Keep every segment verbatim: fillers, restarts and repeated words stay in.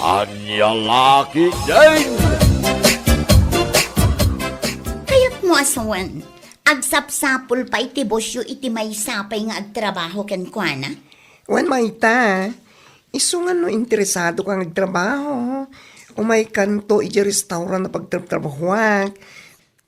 Ania la ketdin? Kayatmo a sawen, agsapsapul pay ti bossyo iti maysa pay nga agtrabaho kenkuana? Wen, mayta. Isu nga no interesadoka nga agtrabaho, umaykanto idiay restaurant a pagtrabtrabahoak.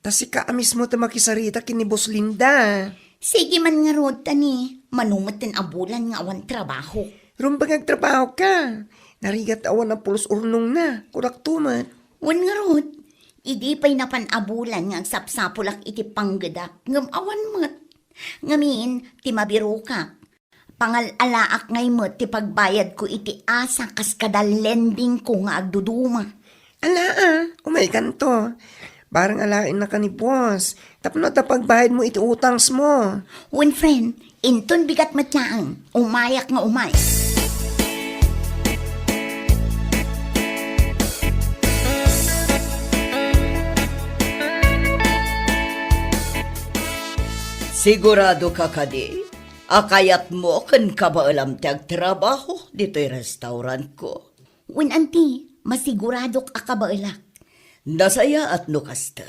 Ta sika a mismo ti makisarita ken ni Boss Linda. Sige man ngarud, ta ni, mano met ti abulan nga awan trabaho. Rumbeng agtrabahoka. Narigat awan a pulos urnongna. Kunak to met. Wen ngarud, idi pay napan a bulan nga agsapsapulak iti panggedak, ngem awan met. Ngamin, ti mabirokak. Pangal-alaak ngay met ti pagbayadko iti asa kas kada lendingko nga agduduma. Ala, a, umaykanto. Bareng alaennaka ni boss tapno adda pagbayadmo iti utangsmo. Wen, friend, inton bigat met laeng, umayak nga umay. Siguradoka kadi a kayatmo ken kabaelam ti agtrabaho ditoy restaurantko? Wen, anti, masiguradok a kabaelak. Nasayaat no kasta.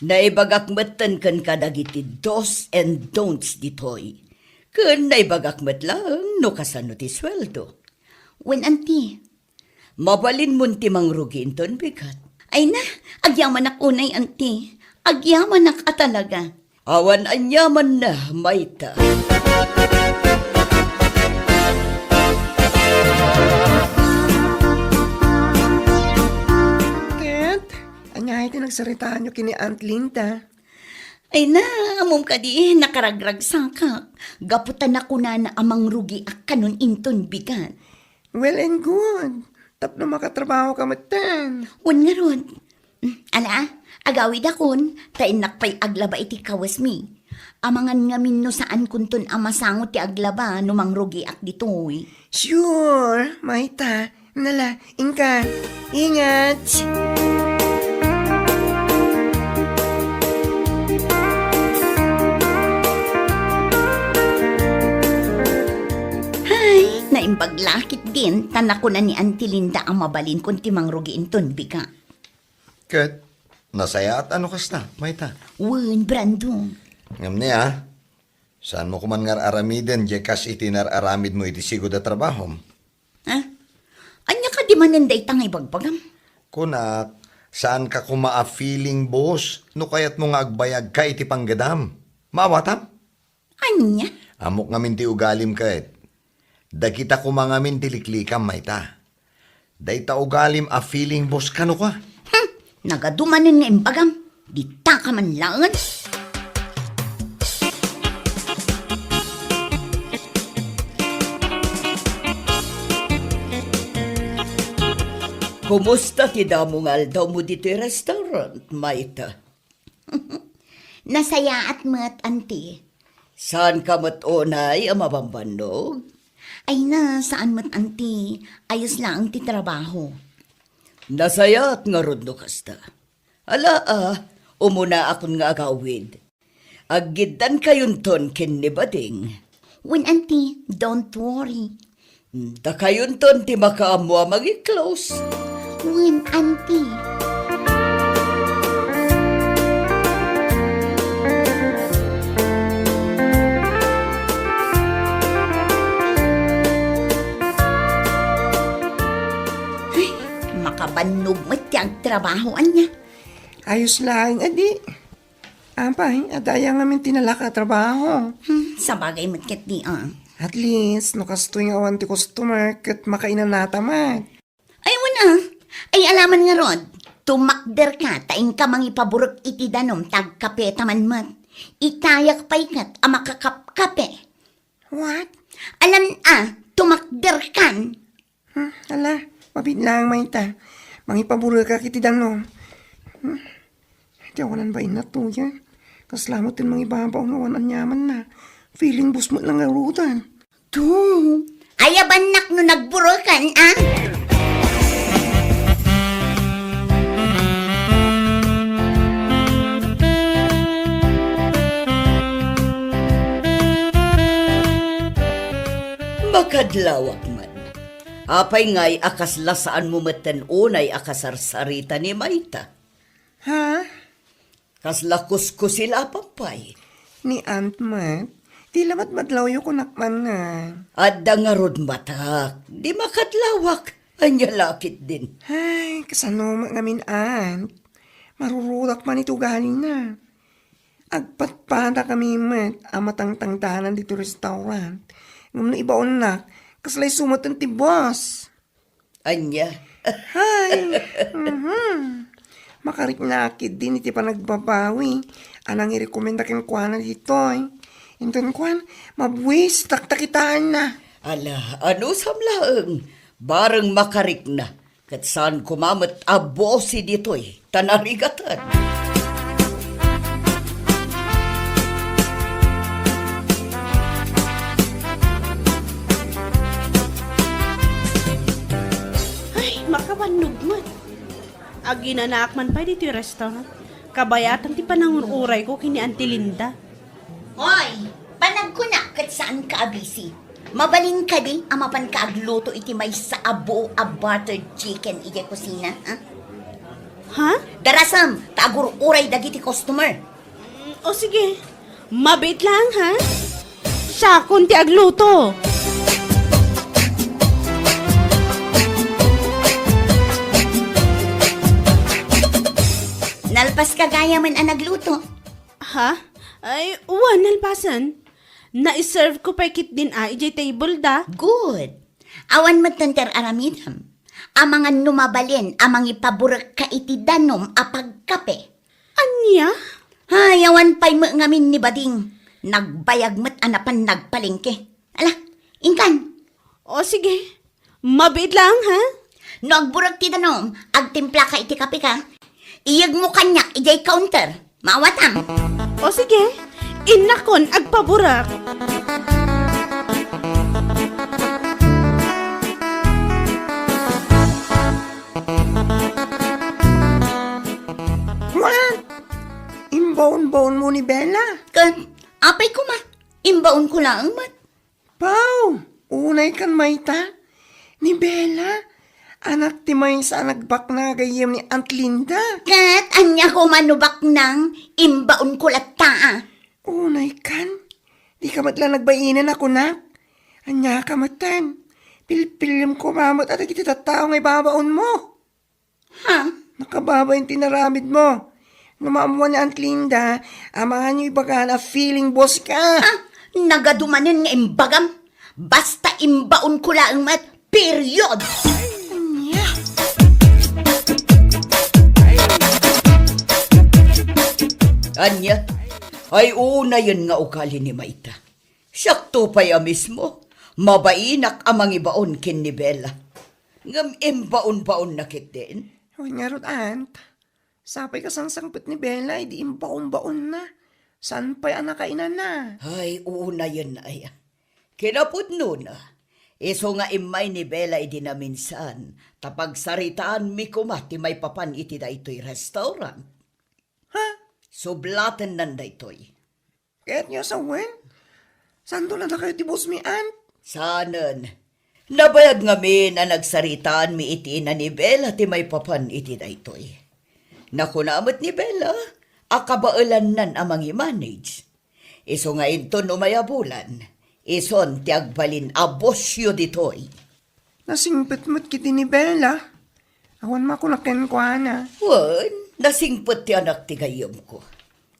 Naibagak metten ken kadagiti do's and don'ts ditoy. Ken naibagak met laeng no kasano ti sueldo. Wen, anti, mabalinmon ti mangrugi inton bigat. Ay na, agyamanak unay, anti. Agyamanak a talaga. Awan aniamanna, mayta. Ket, ania ti nagsaritaanyo ken ni Aunt Linda? Ay na, ammom kadi, nakaragragsakak. Gapu ta nakunana a mangrugiak kanon inton bigat. Well and good. Tapno makatrabahoka metten. Wen ngarud. Mm, ala, agawidakon, ta innak pay aglaba iti kawesmi. Amangan ngamin no saankonton a masango ti aglaba no mangrugiak ditoy. Sure, mayta. Nala, inka. Ingat! Hay, naimbag la ketdin, ta nakuna ni Auntie Linda a mabalinkon ti mangrugi inton bigat. Ket, nasayaat a no kasta, mayta? Wen, Brando. Ngem ni, a, saanmo koman nga ar-aramiden diay kas iti nar-aramidmo iti sigud a trabahom. Ha? Ania kadi manen dayta nga ibagbagam? Kunak, saanka koma a feeling boss no kayatmo nga agbayagka iti panggedam. Maawatam? Ania? Ammok ngamin ti ugalim ket. Dagita koma ngamin ti liklikam, mayta. Dayta ugalim a feeling boss kano ka. Hmm, nagadu manen nga imbagam. Ditaka man laeng. Kumusta ti damo nga aldawmo ditoy restaurant, mayta? Nasayaat met, Auntie. Saanka met unay a mabambannog? Ay na, saan met, Auntie. Ayos laeng ti trabaho. Nasayaat ngarud no kasta. Ala, a, umunaakon nga agawid. Aggiddankayonton ken ni Bading. Wen, Auntie, don't worry. Dakayonton ti makaammo a mangi-close. Wen, Auntie. Ay, makabannog met ti agtrabaho, ania? Ayos laeng, adi. Apay, adda aya ngamin ti nalaka a trabaho? Hmm, sabagay met ketdi, a. At least, no kastoy nga awan ti customer, ket makainanata met. Ay, wen, a. Ay, alaman ngarud, tumakderka, ta inka mangipaburek iti danom, ta agkapeta man met. Itayak pay ket a makakapkape. What? Alan, a, tumakderkan. Hmm, ala, mabiit laeng mayta. Mangipaburek iti danom. Hmm, ti awanan bain natuyen. Kasla met ti mangibabaw nga awan aniamanna. Feeling boss met lang ngaruden. To, ayabannak no nagburekan, a? Makadlawak man. Apay ngay a kasla saanmo metten unay a kasarsarita ni Mayta? Ha? Kasla kuskusilapam pay? Ni Aunt met, ti lamat madlawyo kunak man nga. Adda ngarud matak, di makadlawak. Ania la ketdin? Ay, kasano met ngamin, Aunt? Marurudak man iti ugalina. Agpatpatakami met a matangtangdanan ditoy restaurant. Ngem no ibaonnak, kasla isu metten ti boss. Ania? Hay! Mhm. Makariknak ketdin iti panagbabawi a nangirekomenda kenkuana ditoy. Inton kuan, mabuistak ta kitaenna. Ala, anusam laeng, bareng makarikna, ket saan koma met a boss ditoy, ta narigatan. Ay, makabannog met. Aginanaak man pay ditoy restaurant. Kabayatan ti panangur-urayko ken ni Auntie Linda. Hoy, panagkunak ket saanka a busy. Mabalin kadi a mapanka agluto iti maysa a buo a buttered chicken idiay kusina, ha? Ha? Darasam, ta agur-uray dagiti customer. Mm, o sige. Mabiit lang, ha? Siakon ti agluto. Nalpas ka gayam a nagluto? Ha? Ay, wen, nalpasen. Naiserve ko pay ketdin a idiay table da. Good. Awan met ti ar-aramidem. Amangan no mabalin a mangipaburekka iti danum a pagkape. Ania? Ay, awan pay met ngamin ni Bading. Nagbayag met a napan nagpalengke. Ala, inkan. O, sige. Mabiit lang, ha? No agburek ti danum, agtimplaka iti kapeka. Iyegmo kaniak idiay counter. Maawatam. O, sige. Innakon agpaburek. What? Imbaon-baonmo ni Bella? Ket, apay koma, imbaonko laeng met. Pau, unay kan mayta. Ni Bella, anak ti maysa a nagbakna gayyem ni Aunt Linda. Ket ania koma no baknang, imbaonko latta a. Unay kan, di ka met la nagbainen a kunak. Ania ka metten? Pilpilem koma met a dagiti tattao nga ibabaonmo. Ha? Nakababain ti inaramidmo. No maammuan ni Aunt Linda, amangan yo ibagan a feeling boss ka. Ha? Nagadu manen nga imbagam. Basta imbaonko laeng met. Period! Ania? Ay, unayen nga ugali ni Mayta. Siakto pay a mismo, mabainak a mangibaon ken ni Bella. Ngem imbaon-baonna ketdin? Wen ngarud, Aunt. Sapay kasangsangpet ni Bella idi imbaon-baonna. Saan pay a nakainana? Ay, unayen aya. Kinapudnona, isu nga immay ni Bella idi naminsan, ta pagsaritaanmi koma ti maipapan iti daytoy restaurant. Ha? Sublatennan daytoy. Kayatyo a sawen? Saanto la dakayo ti boss mi, Aunt? Saanen. Nabayag ngamin a nagsaritaanmi iti ina ni Bella ti maipapan iti daytoy. Nakuna met ni Bella a kabaelannan a mangi-manage. Isu nga inton umay a bulan, isun ti agbalin a bossyo ditoy. Nasingpet met ketdi ni Bella. Awan makuna kenkuana. Wen, nasingpet ti anak ti gayyemko.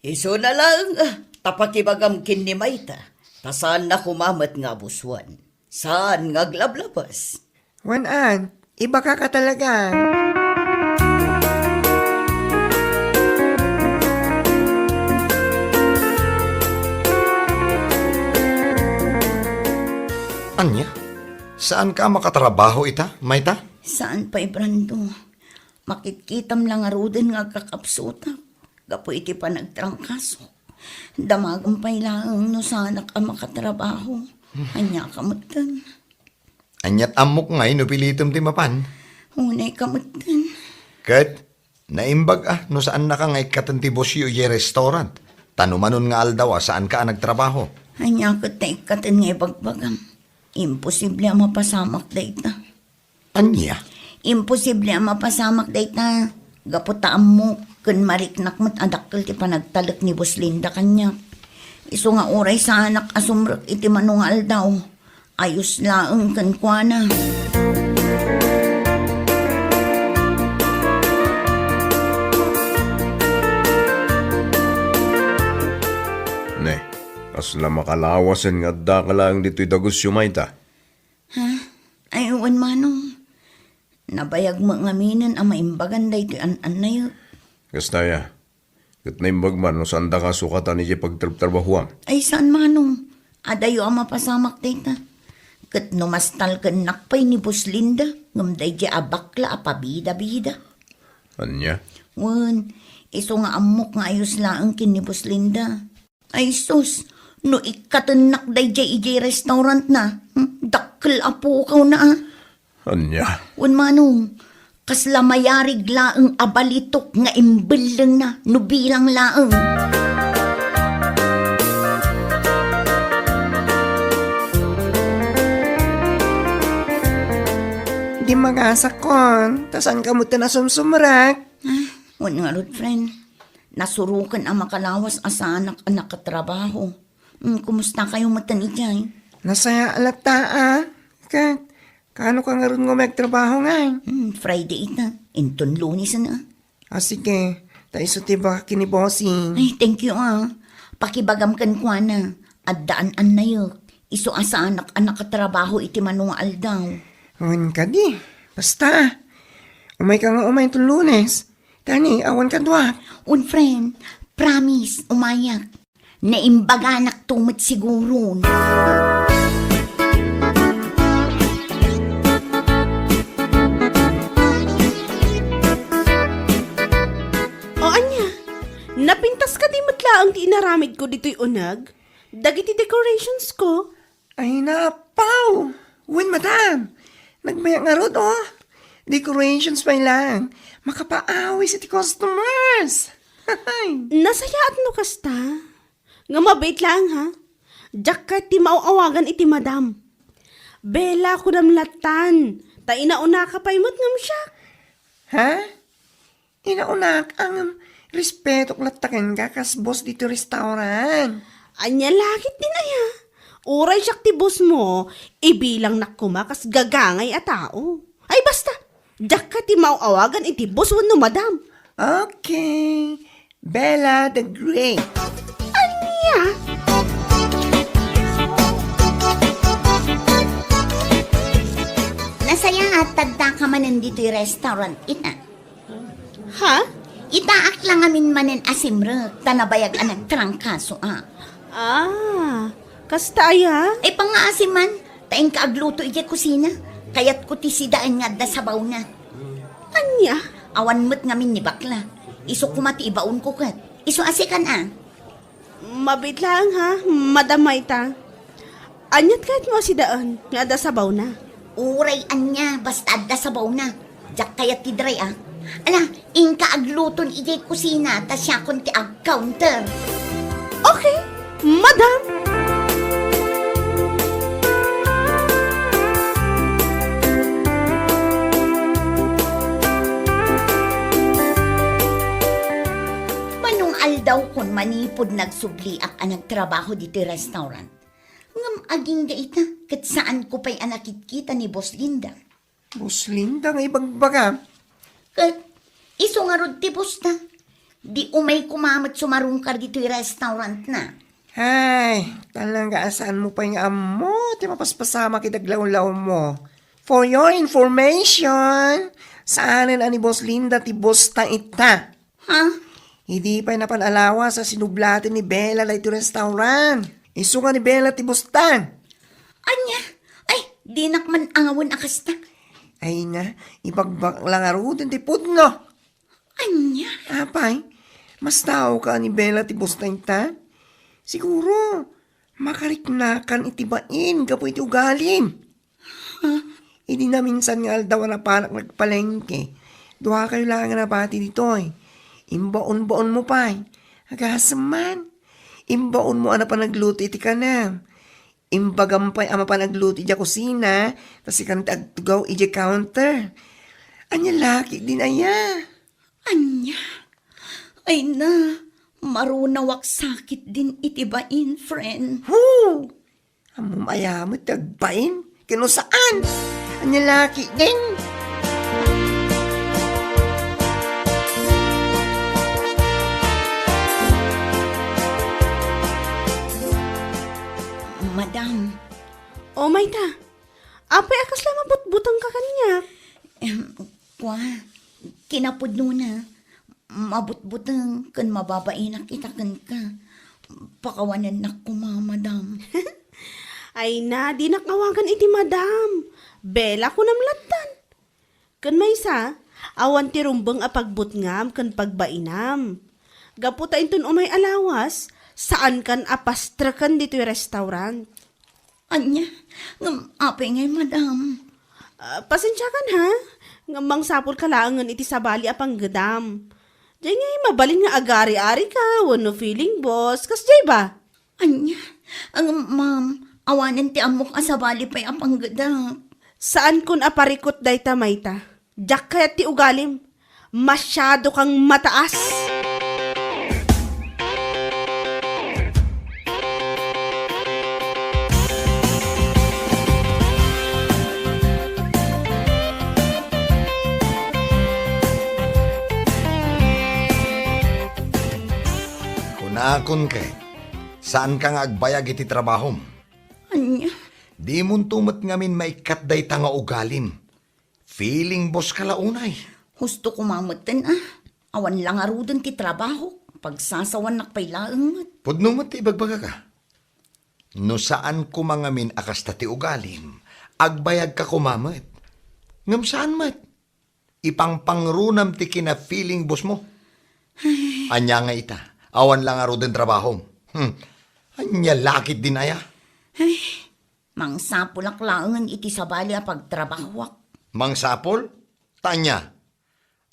Isuna laeng, ah, ta pakibagam ken ni Mayta, ta saanna koma met nga abusuan. Saan nga aglablabas. Wen, Aunt, ibagaka talaga. Ania? Saanka a makatrabaho ita, Mayta? Saan pay, Brando. Makitkitam la ngaruden nga agkakapsutak gapu iti panagtrangkasok. Damagem pay laeng no saanak a makatrabaho. Ania ka metten? Aniat ammok ngay no pilitem ti mapan? Unay ka metten. Ket naimbag a no saannaka nga ikkaten ti bossyo idiay restaurant, ta no manon nga aldaw a saanka a nagtrabaho. Ania ket ta ikkaten nga ibagbagam? Imposible a mapasamak dayta. Ania? Imposible a mapasamak dayta. Gapu ta ammok ken mariknak met a dakkel ti panagtalek ni Boss Linda kaniak. Isu nga uray saanak a sumrek iti mano nga aldaw, ayos laeng kenkuana. Ne, kasla makalawasen nga addaka laeng ditoy dagus yo mayta? Ha? Ay, wen manong. Nabayag met ngaminen a maimbagan daytoy an-annayek. Kasta aya, ket naimbag man no saandaka a sukatan idiay pagtrabtrabahoam. Ay, saan manong. Adayo a mapasamak dayta. Ket no mastalkennak pay ni Boss Linda, ngem daydiay a bakla a pabida-bida. Ania? Wen, isu nga ammok nga ayos laeng ken ni Boss Linda. Ay sus, no ikkatennak daydiay idiay restaurantna, hmm, dakkel a pukawna a. Ania? Wen manong, kasla mayarig laeng a balitok nga imbellengna no bilang laeng. Di magasakon, ta saan ka met a sumsumrek? Ah, wen ngarud, friend. Nasuroken a makalawas a saanak a nakatrabaho. Mm, kumusta kayo metten idiay? Nasayaat latta, a. Ket, kaano ka ngarud nga agtrabaho ngay? Mm, Friday ita. Inton Lunes na. Ah, sige. Ta isu ti ibagak ken ni Bossing. Ay, thank you, a. Pakibagam kenkuana. Adda an-annayek. Isu a saanak a nakatrabaho iti mano nga aldaw. Wen kadi. Basta. Umayka nga umay inton Lunes. Tani, awan kaduak. Un friend, promise, umayak. Naimbaganak to met siguron. O ania, napintas kadi met laeng ti inaramidko ditoy uneg? Dagiti decorationsko? Ay, napaw! Wen, madam! Nagbayak ngarud, o! Decorations pay laeng. Makapaawis iti customers! Nasayaat no kasta. Nga mabiit laeng, ha? Diak kayat ti maaw-awagan iti madam. Bella, kunam lattan. Ta inaunaka pay met ngem siak. Ha? Inaunak, ngem respetok latta kenka kas boss ditoy restaurant. Ania la ketdin aya? Uray siak ti bossmo, ibilangnak koma kas gagangay a tao. Ay, basta, diak kayat ti maaw-awagan iti boss wenno madam. Okay. Bella the Great. Ania? Nasayaat ta addaka manen ditoy restaurant ita. Ha? Itaak la ngamin manen a simrek, ta nabayag a nagtrangkasoak. Ah, kasta aya? Ay, pangngaasim man, ta inka agluto idiay kusina. Kayatko ti sidaen nga adda sabawna. Ania? Awan met ngamin ni bakla. Isu koma ti ibaonko ket. Isu a sikan a. Mabiit laeng, ha, madam, mayta. Aniat kayatmo a sidaen nga adda sabawna? Uray ania, basta adda sabawna. Diak kayat ti dry, a. Ala, inka agluton idiay kusina, ta siakon ti ag-counter. Okay, madam. Manong aldawkon manipud nagsubliak a nagtrabaho ditoy restaurant. Ngem agingga ita, ket saanko pay a nakitkita ni Boss Linda. Boss Linda nga ibagbaga? Ket isu ngarud ti boss ta. Di umay koma met sumarungkar ditoy restaurant na. Ay, talaga a saanmo pay nga ammo ti mapaspasamak iti aglawlawmo. For your information, saanen a ni Boss Linda ti boss ta ita. Ha? Idi pay napan a lawas a sinublaten ni Bella daytoy restaurant. Isu nga ni Bella ti boss ta. Ania? Ay, dinak man awen a kasta. Ay na, ibagbak la ngaruden ti pudno. Ania? Apay, mas tao ka ni Bella ti boss ta ita? Siguro, makariknakan iti bain gapu iti ugalim. Idi naminsan nga aldaw a napanak nagpalengke, duakayo laeng a nabati ditoy. Imbaon-baonmo pay. Agasem man. Imbaonmo a napan nagluto iti kanem. Imbagam pay a mapan agluto idiay kusina, ta sikan ti agtugaw idiay counter. Ania la ketdin aya? Ania? Ay na, marunawak sakit din iti bain, friend. Hu! Ammom aya met ti agbain? Ken no saan? Ania la ketdin? Madam. O, mayta. Apay a kasla mabutbutengka kaniak? Em, kua, kinapudnona, mabutbuteng ken mababainak ita kenka. Pakawanennak koma, madam. Ay na, dinak awagan iti madam. Bella, kunam lattan. Ken maysa, awan ti rumbeng a pagbutngam ken pagbainam. Gapu ta inton umay a lawas, saankan a pastreken ditoy restaurant. Ania? Ngem apay ngay, madam? Ah, pasensiakan, ha? Ngem mangsapulka laengen iti sabali a panggedam. Diay ngay mabalin nga agari-arika wenno feeling boss, kasdiay ba? Ania? Ngem, ma'am, awanen ti ammok a sabali pay a panggedak. Saankon a parikut dayta, mayta. Diak kayat ti ugalim. Masiado kang mataas. Kunakon ket, saanka nga agbayag iti trabahom. Ania? Dimonto met ngamin maikkat dayta nga ugalim. Feeling boss ka la unay. Husto koma metten a. Awan la ngaruden ti trabahok. Pagsasawannak pay laeng met. Pudno met ti ibagbagaka. No saan koma ngamin a kasta ti ugalim, agbayagka koma met. Ngem saan met. Ipangpangrunam ti kina-feeling boss mo. Ania nga ita? Awan la ngaruden trabahom. Hmm. Ania la ketdin aya? Ay, mangsapulak laengen iti sabali a pagtrabahoak. Mangsapul? Ta ania?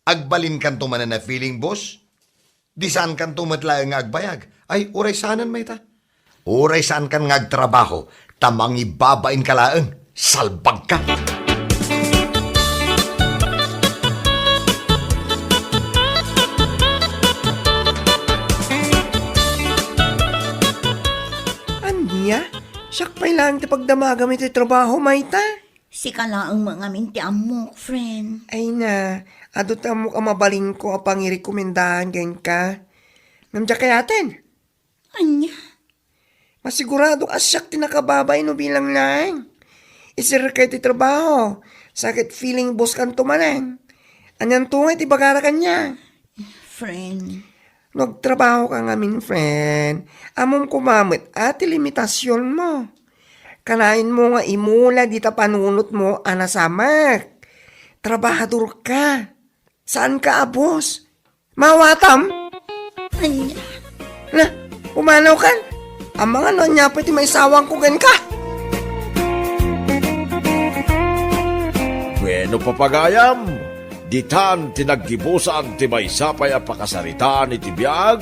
Agbalinkanto manen a feeling boss? Di saankanto met laeng nga agbayag. Ay, uray saanen mayta. Uray saankan nga agtrabaho, ta mangibabainka laeng. Salbagka! Ania? Siak pay laeng ti pagdamagam iti trabaho, mayta? Sika laeng met ngamin ti ammok, friend. Ay na, adu ti ammok a mabalinko a pangirekomendahan kenka. Ngem diak kayaten. Ania? Masiguradok a siak ti nakababain no bilang laeng. Isirka iti trabaho, sa ket feeling boss kanto manen. Anianto nga iti bagara kaniak? Friend. No agtrabaho ka ngamin, friend, ammom koma met a ti limitasionmo. Kanayon mo nga imula dita panunotmo a nasamak. Trabahador ka. Saan ka a boss? Mawatam? Ania? Na, pumanaw kan? Amangan no ania pay ti maisawangko kenka. Bueno, papagayam, ditan ti naggibusan ti maysa pay a pakasaritaan iti biag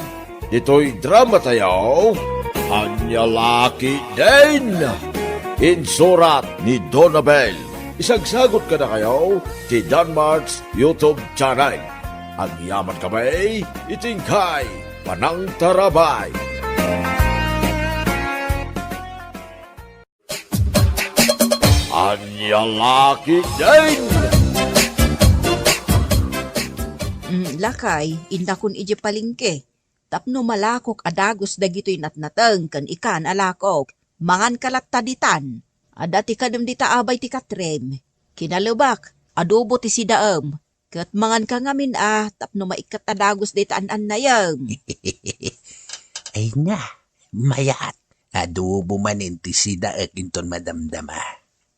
ditoy drama tayo, Ania La Ketdin. Insurat ni Donabel. Isagsagot kadakayo ti Danmart's YouTube channel. Agyaman kami iti inkay panangtarabay. Ania La Ketdin! Mm, lakay, innakon idiay palengke. Tapno malakok a dagus dagitoy natnateng ken ikan a lakok, manganka latta ditan. Adda ti kanem dita abay ti katrem. Kinalebak, adobo ti sidaem. Ket manganka ngamin a tapno maikkat a dagus dayta an-annayem. Ay na, mayat. Adobo manen ti sidaek inton madamdama.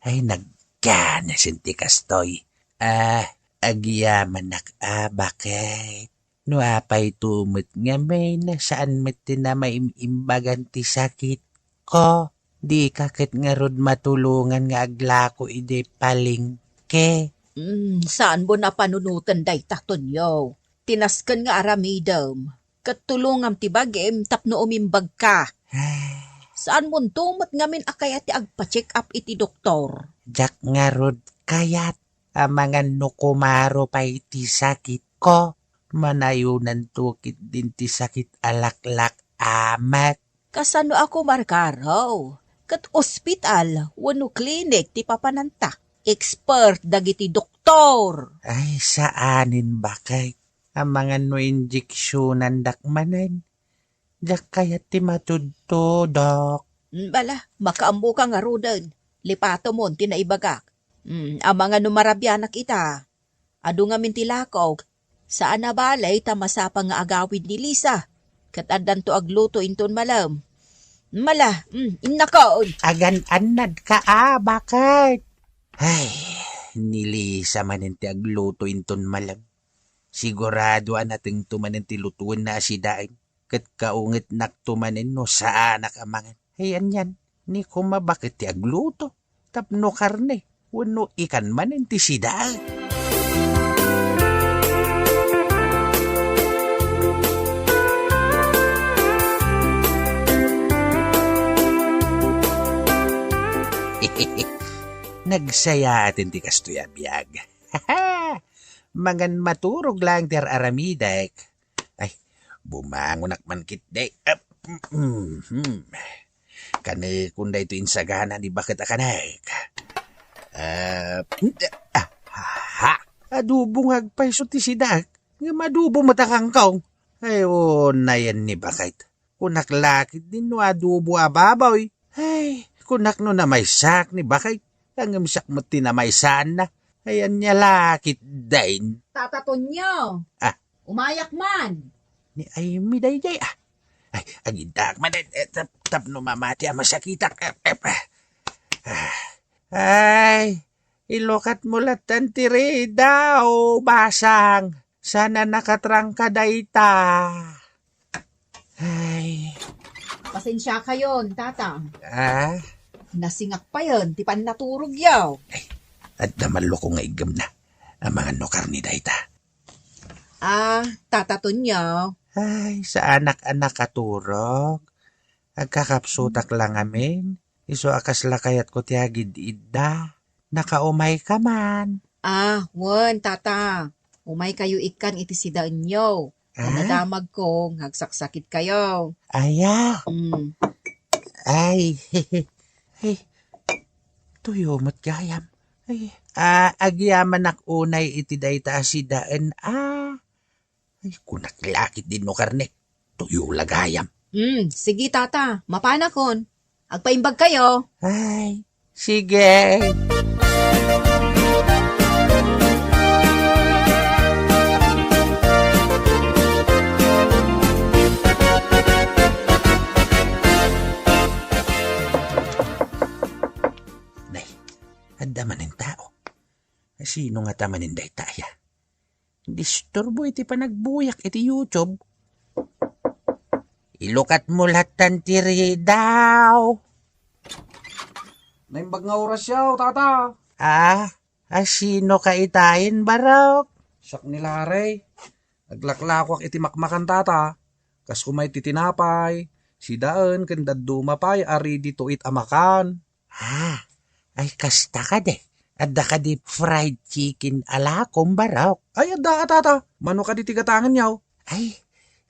Ay, nagkanasen ti kastoy. Ah, agyamanak a baket. No apay to met nga may nasaan met ti namaim-imbagan ti sakit ko. Dika ket ngarud matulongan nga aglako idiay palengke. Mm, saanmo a panunoten dayta, Tonyo. Ti nasken nga aramidem, ket tulongam ti bagim tapno umimbagka. Ah, Saanmonto met ngamin a kayat ti agpa-check up iti doktor? Diak ngarud kayat, amangan no kumaro pay ti sakitko. Manayonanto ketdin ti sakit a laklak-amek. Kasano a kumarkaro? Ket ospital wenno klinik ti papananta? Expert dagiti doktor. Ay, saanen, baket. Amangan no injeksionandak manen. Diak kayat ti matudtudok. Mm, bala, makaammoka ngaruden. Lipatemon ti naibagak. Mm, amangan no marabianak ita. Adu ngamin ti lakok. Saan a bale ta masapa nga agawid ni Lisa. Ket addanto agluto inton malem. Mala, mm, innakon. Agan-annadka a, baket. Ay, ni Lisa manen ti agluto inton malem. Sigurado a natengto manen ti lutuenna a sidaen. Ket kaungetnakto manen no saanak a mangan. Ay, anian, ni koma baket ti agluto tapno karne wenno ikan manen ti sidaen. Nagsayaten ti kastoy a biag. Mangan maturog laeng ti ar-aramidek. Ay, bumangonak man ketdi. Ap, mhm. Kanekon daytoy insagana ni baket a kanek. Ap, ah, ha? Adobo nga agpayso ti sidaek. Ngem adobo met a kangkong. Ay, o, nayen ni baket. Kunak la ketdin no adobo a baboy. Ay, kunak no namaysaak ni baket. Ngem siak met ti namaysaanna. Ay, ania la ketdin? Tata Tonyo. Ah. Umayak man. Ni Aimee daydiay, ah. Ay, agiddaak man, eh, eh, tap-, tapno mamati a masakitak. Eh, eh, eh. Ah. Ay, ilukatmo lattan ti rida, o basang. Saan a nakatrangka dayta. Ay. Pasensiakayon, Tatang. Ah? Nasingak payen ti pannaturogyo. Ay, adda malluko nga iggemna. Amangan no karne dayta. Ah, Tata Tonyo. Ay, saanak a nakaturog. Agkakapsutak la ngamin. Isu a kasla kayatko ti agid-idda. Nakaumayka man. Ah, wen, Tata. Umaykayo ikkan iti sidaenyo. Ah? Nadamagko nga agsaksakitka. Aya. Mm. Ay. Ay. Tuyo met gayam. Ay. Ah, agyamanak unay iti dayta a sidaen. Ah. Ay, kunak la ketdin no karne. Tuyo la gayam. Hmm, sige, Tata. Mapanakon. Agpaimbagkayo. Ay, sige. Nay, adda manen tao. Sino ngata manen dayta aya? Disturbo iti panagbuyak iti YouTube. Ilukatmo lattan ti ridaw. Naimbag nga orasyo, Tata. Ah, asinoka itan, Barok? Siak ni Larry. Aglaklakoak iti makmakan, Tata. Kas umay ti tinapay, sidaen, ken dadduma pay a ready to eat a makan. Ah, ay kasta kadi. Adda kadi fried chicken a lakom, Barok? Ay, adda a, Tata. Mano kadi ti gatangenyo? Ay,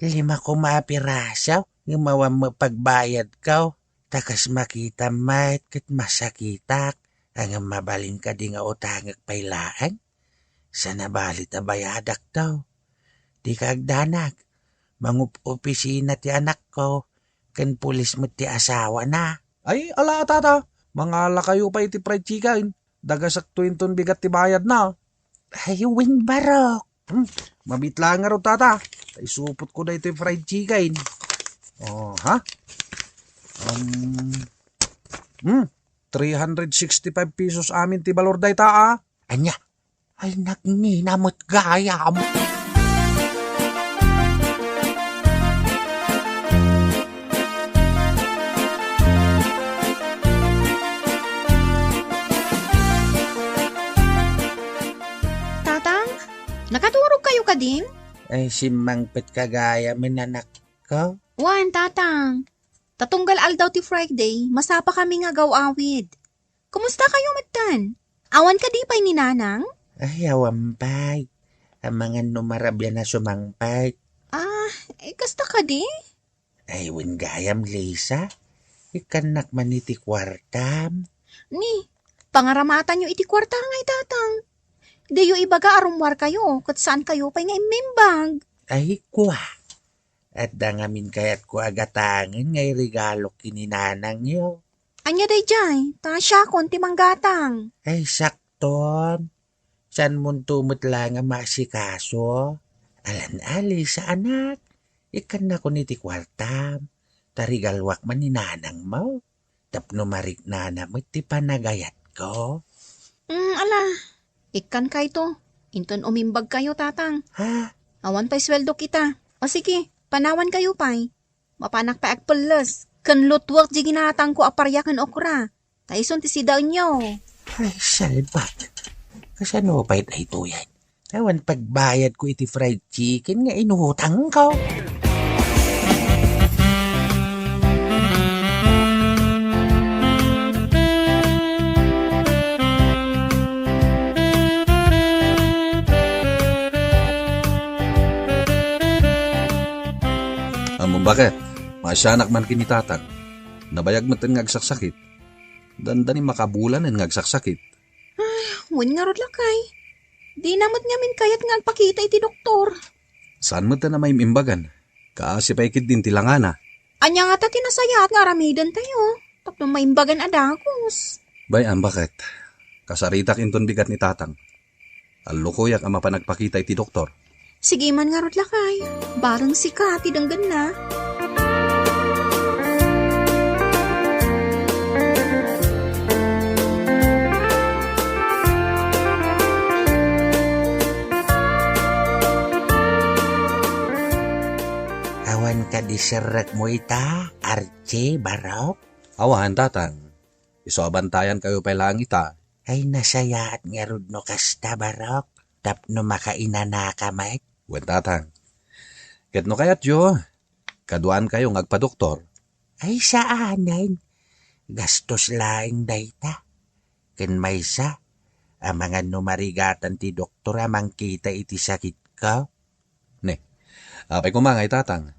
lima koma a piraso. Ngem awan met pagbayadko. Ta kas makitam met ket masakitak. Ngem mabalin kadi nga utangek pay laeng? Saan a bali ta bayadakto. Dika agdanag. Mangup-opisina ti anakko, ken pulis met ti asawana. Ay, ala a, Tata. Mangalakayo pay iti fried chicken. Dagasakto inton bigat ti bayadna. Ay, wen, Barok. Hmm, mabiit laeng ngarud, Tata. Ta isupotko daytoy fried chicken. Oh, ha? Um, hmm, three hundred sixty-five pesos amin ti balor dayta, ah. Ania? Ay, nagngina met gayam. Tatang, nakaturogkayo kadin? Ay, simmangpetka gayam, anakko. Wen, Tatang. Ta tunggal aldaw ti Friday, masapakami nga agaw-awid. Kumusta kayo metten? Awan kadi pay ni Nanang? Ay, awan pay. Amangan no marabian a sumangpet. Ah, eh, kasta kadi? Ay, wen gayam, Lisa. Ikkannak man iti kuartam. Ni, pangaramatanyo iti kuarta ngay, Tatang. Diyo ibaga a rummuarkayo, ket saankayo pay nga immimbag. Ay, kua. Adda ngamin kayatko a gatangen nga iregalok ken ni Nanangyo. Ania daydiay? Ta siakon ti manggatang. Ay, sakton. Saanmonto met la nga maasikaso? Alan-ali, saanak. Ikkannakon iti kuartam. Ta regaluak man ni Nanangmo. Tapno mariknana met ti panagayatko. Mm, ala, ikkankayto. Inton umimbagkayo, Tatang. Ha? Awan pay sueldok ita. O sige, panawankayo pay. Mapanak pay agpelles. Ken lutuek di ginatangko a paria ken okra. Ta isun ti sidaenyo. Ay, salbag. Kasano pay daytoyen? Awan pagbayadko iti fried chicken nga inutangko. Ammom baket, maasianak man ken ni Tatang. Nabayag metten nga agsaksakit. Dandani makabulanen nga agsaksakit. Wen ngarud, lakay. Dina met ngamin kayat nga agpakita iti doktor. Saan met a maim-imbagan? Kaasi pay ketdin ti langana. Ania ngata ti nasayaat nga aramidentayo tapno maimbagan a dagus? Bay-am, baket. Kasaritak inton bigat ni Tatang. Allukoyak a mapan agpakita iti doktor. Sige man ngarud, lakay. Bareng sika ti denggenna. Awan kadi serrekmo ita, Archie, Barok? Awan, Tatang. Isu a bantayankayo pay laeng ita. Ay, nasayaat ngarud no kasta, Barok, tapno makainanaka met. Wen, Tatang. Ket no kayatyo, kaduaankayo nga agpadoktor. Ay, saanen. Gastos laeng dayta. Ken maysa, amangan no marigatan ti doktor a mangkita iti sakitko. Ne, apay koma ngay, Tatang?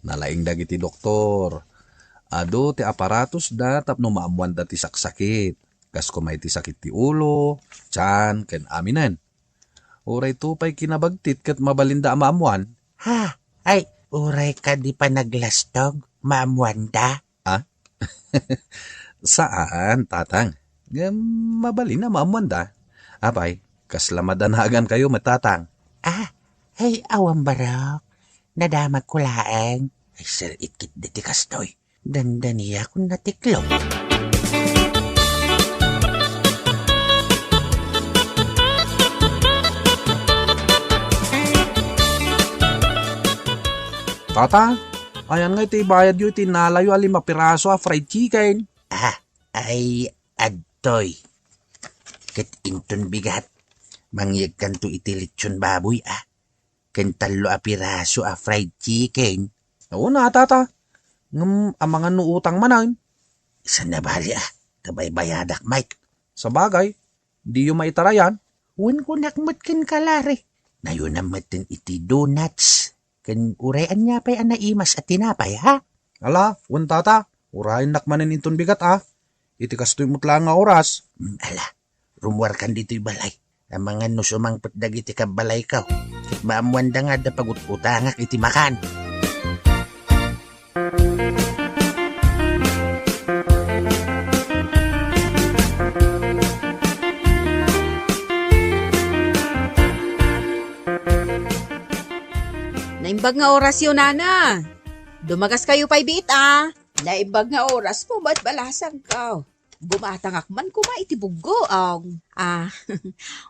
Nalaing dagiti doktor. Adu ti aparatosda tapno maammoanda ti saksakit. Kas koma iti sakit ti ulo, tiyan, ken aminen. Uray to pay kinabagtit ket mabalinda a maammoan. Ha? Ay, uray kadi panaglastog, maammoanda? Ah? Saan, Tatang. Ngem mabalin a maammoanda. Apay, kasla madanagankayo met, Tatang? Ah, ay, awan, Barok. Nadamagko laeng. Ay, sir, itkit diti kastoy. Dandaniakon natiklop. Tata, ayan nga iti ibayadyo iti nalayo a lima piraso a fried chicken? Ah, ay, adtoy. Ket inton bigat, mangyegkanto iti litson baboy, ah. Ken tallo a piraso a fried chicken. Una, Tata. Ngem amangan no utang manen. Saan a bali, ah. Ta baybayadak, Mike. Sabagay, diyo maitarayan. Wen kunak met ken kalari. Nayonam metten iti donuts. Ken uray ania pay a naimas a tinapay, ha? Ala, wen, Tata, urayennak manen inton bigat, a. Iti kastoy met laeng nga oras. Mm, ala, rummuarkan ditoy balay. Amangan no sumangpet dagiti kabbalayko. Ket maammoanda nga adda pagut-utangak iti makan. Naimbag nga orasyo, nana. Dumagaskayo pay biit, a. Naimbag nga orasmo met, balasangko. Gumatangak man koma iti buggoong. A,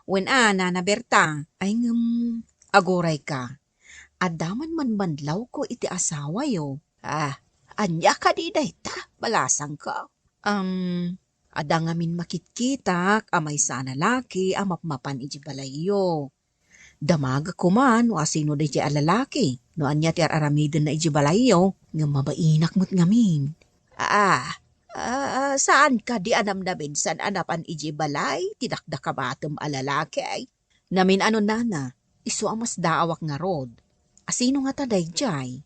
wen a, Nana Berta. Ay, ngem, agurayka. Adda man manmanlawko iti asawayo. A, ania kadi dayta, balasangko? Am, adda ngamin makitkitak a maysa a lalaki a mapmapan iti balayyo. Damagek koma no asino daydiay a lalaki, no ania ti ar-aramidenna idiay balayyo, ngem mabainak met ngamin. Ah, ah, saan kadi a namnamintsan a napan idiay balay ti dakdakabatem a lalaki? Namin-ano, nana, isu a masdaawak ngarud. Asino ngata daydiay?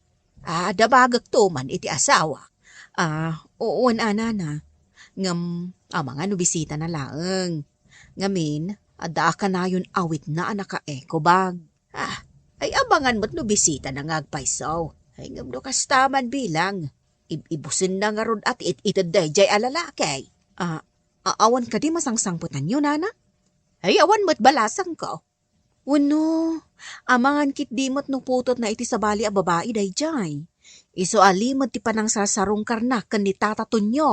Ah, damagekto man iti asawa. Ah, wen a, nana. Ngem, amangan no bisitana laeng. Ngamin, adda a kanayon awitna a naka-eco bag. Ah, ay amangan met no bisitana nga agpayso. Ay, ngem no kasta man bilang, ib-ibusenna ngarud a ti it-ited daydiay a lalaki. Ah, a-, awan kadi masangsangpetanyo, nana? Ay, awan met balasangko. Wenno, amangan ketdi met no putotna iti sabali a babai daydiay. Isu a limed ti panangsasarungkarna ken ni Tata Tonyo.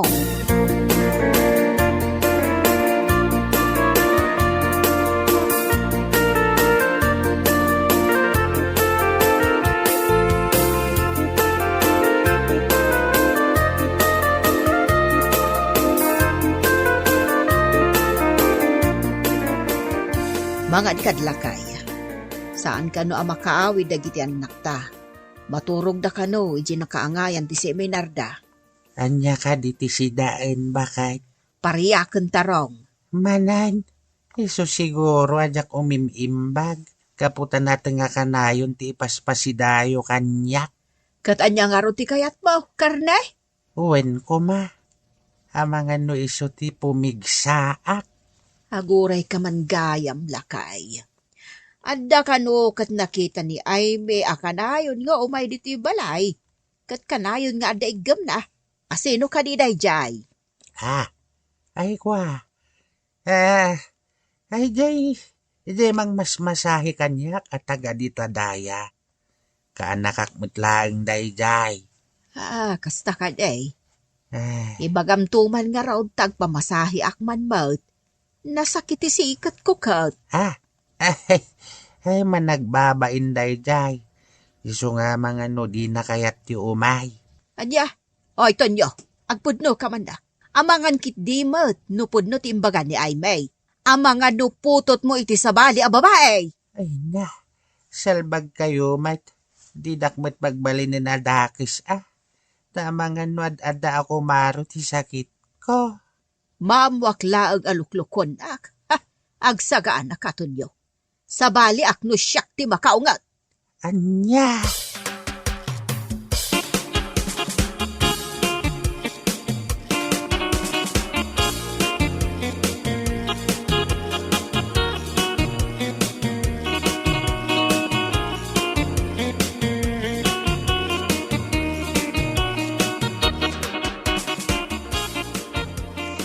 Mangan kad lakay. Saan kano a makaawid dagiti annakta. Maturogda kano idiay nakaangayan ti seminarda. Ania kadi ti sidaen, baket? Pariaken, tarong. Manen, isu siguro a diak umim-imbag, gapu ta nateng a kanayon ti ipaspasidayo kaniak. Ket ania ngarud ti kayatmo, karne? Wen koma, amangan no isu ti pumigsaak. Agurayka man gayam, lakay. Adda kano ket nakita ni Aimee a kanayon nga umay ditoy balay, ket kanayon nga adda iggemna. Asino kadi daydiay? Ah, ay kua. Ah, ay, jay, jay mangmasmasahe kaniak a taga dita daya. Kaanakak met laeng dayjay. Ah, kasta kadi. Ah. Ibagamto man ngarud ta agpamasaheak man met. Nasakit ti siketko ket. Ah, ay, ay, managbabain dayjay. Isu nga amangan no dina kayat ti umay. Ania? Oy, Tonyo, agpudno ka man da. Amangan ketdi met no pudno ti imbaga ni Aimee. Amangan no putotmo iti sabali a babai. Ay na, salbag kayo met. Didak met pagbalinen a dakes, ah. Ta amangan no ad-adda a kumaro ti sakitko. Maammoak laeng a luklukonak. Ha, agsagaanaka, Tonyo. Sabaliak no siak ti makaunget. Ania?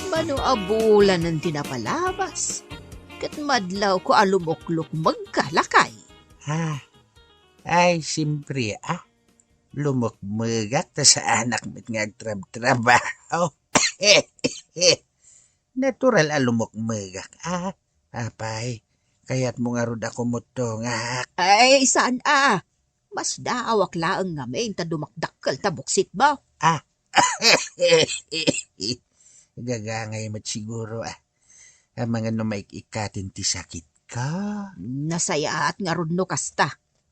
Mano a bulanen ti napalabas? Ket madlawko a lumuklukmegka, lakay. Ah, ay, simpre, ah. Lumukmegak ta saanak met nga agtrabtrabaho. Natural a lumukmegak, ah. Apay, kayatmo ngarud a kumuttongak? Ay, saan a. Masdaawak laeng ngamin ta dumakdakkel ta buksitmo. Ah. Gagangay met siguro, ah. Amangan no maik-ikkaten ti sakitko. Nasayaat ngarud no kasta.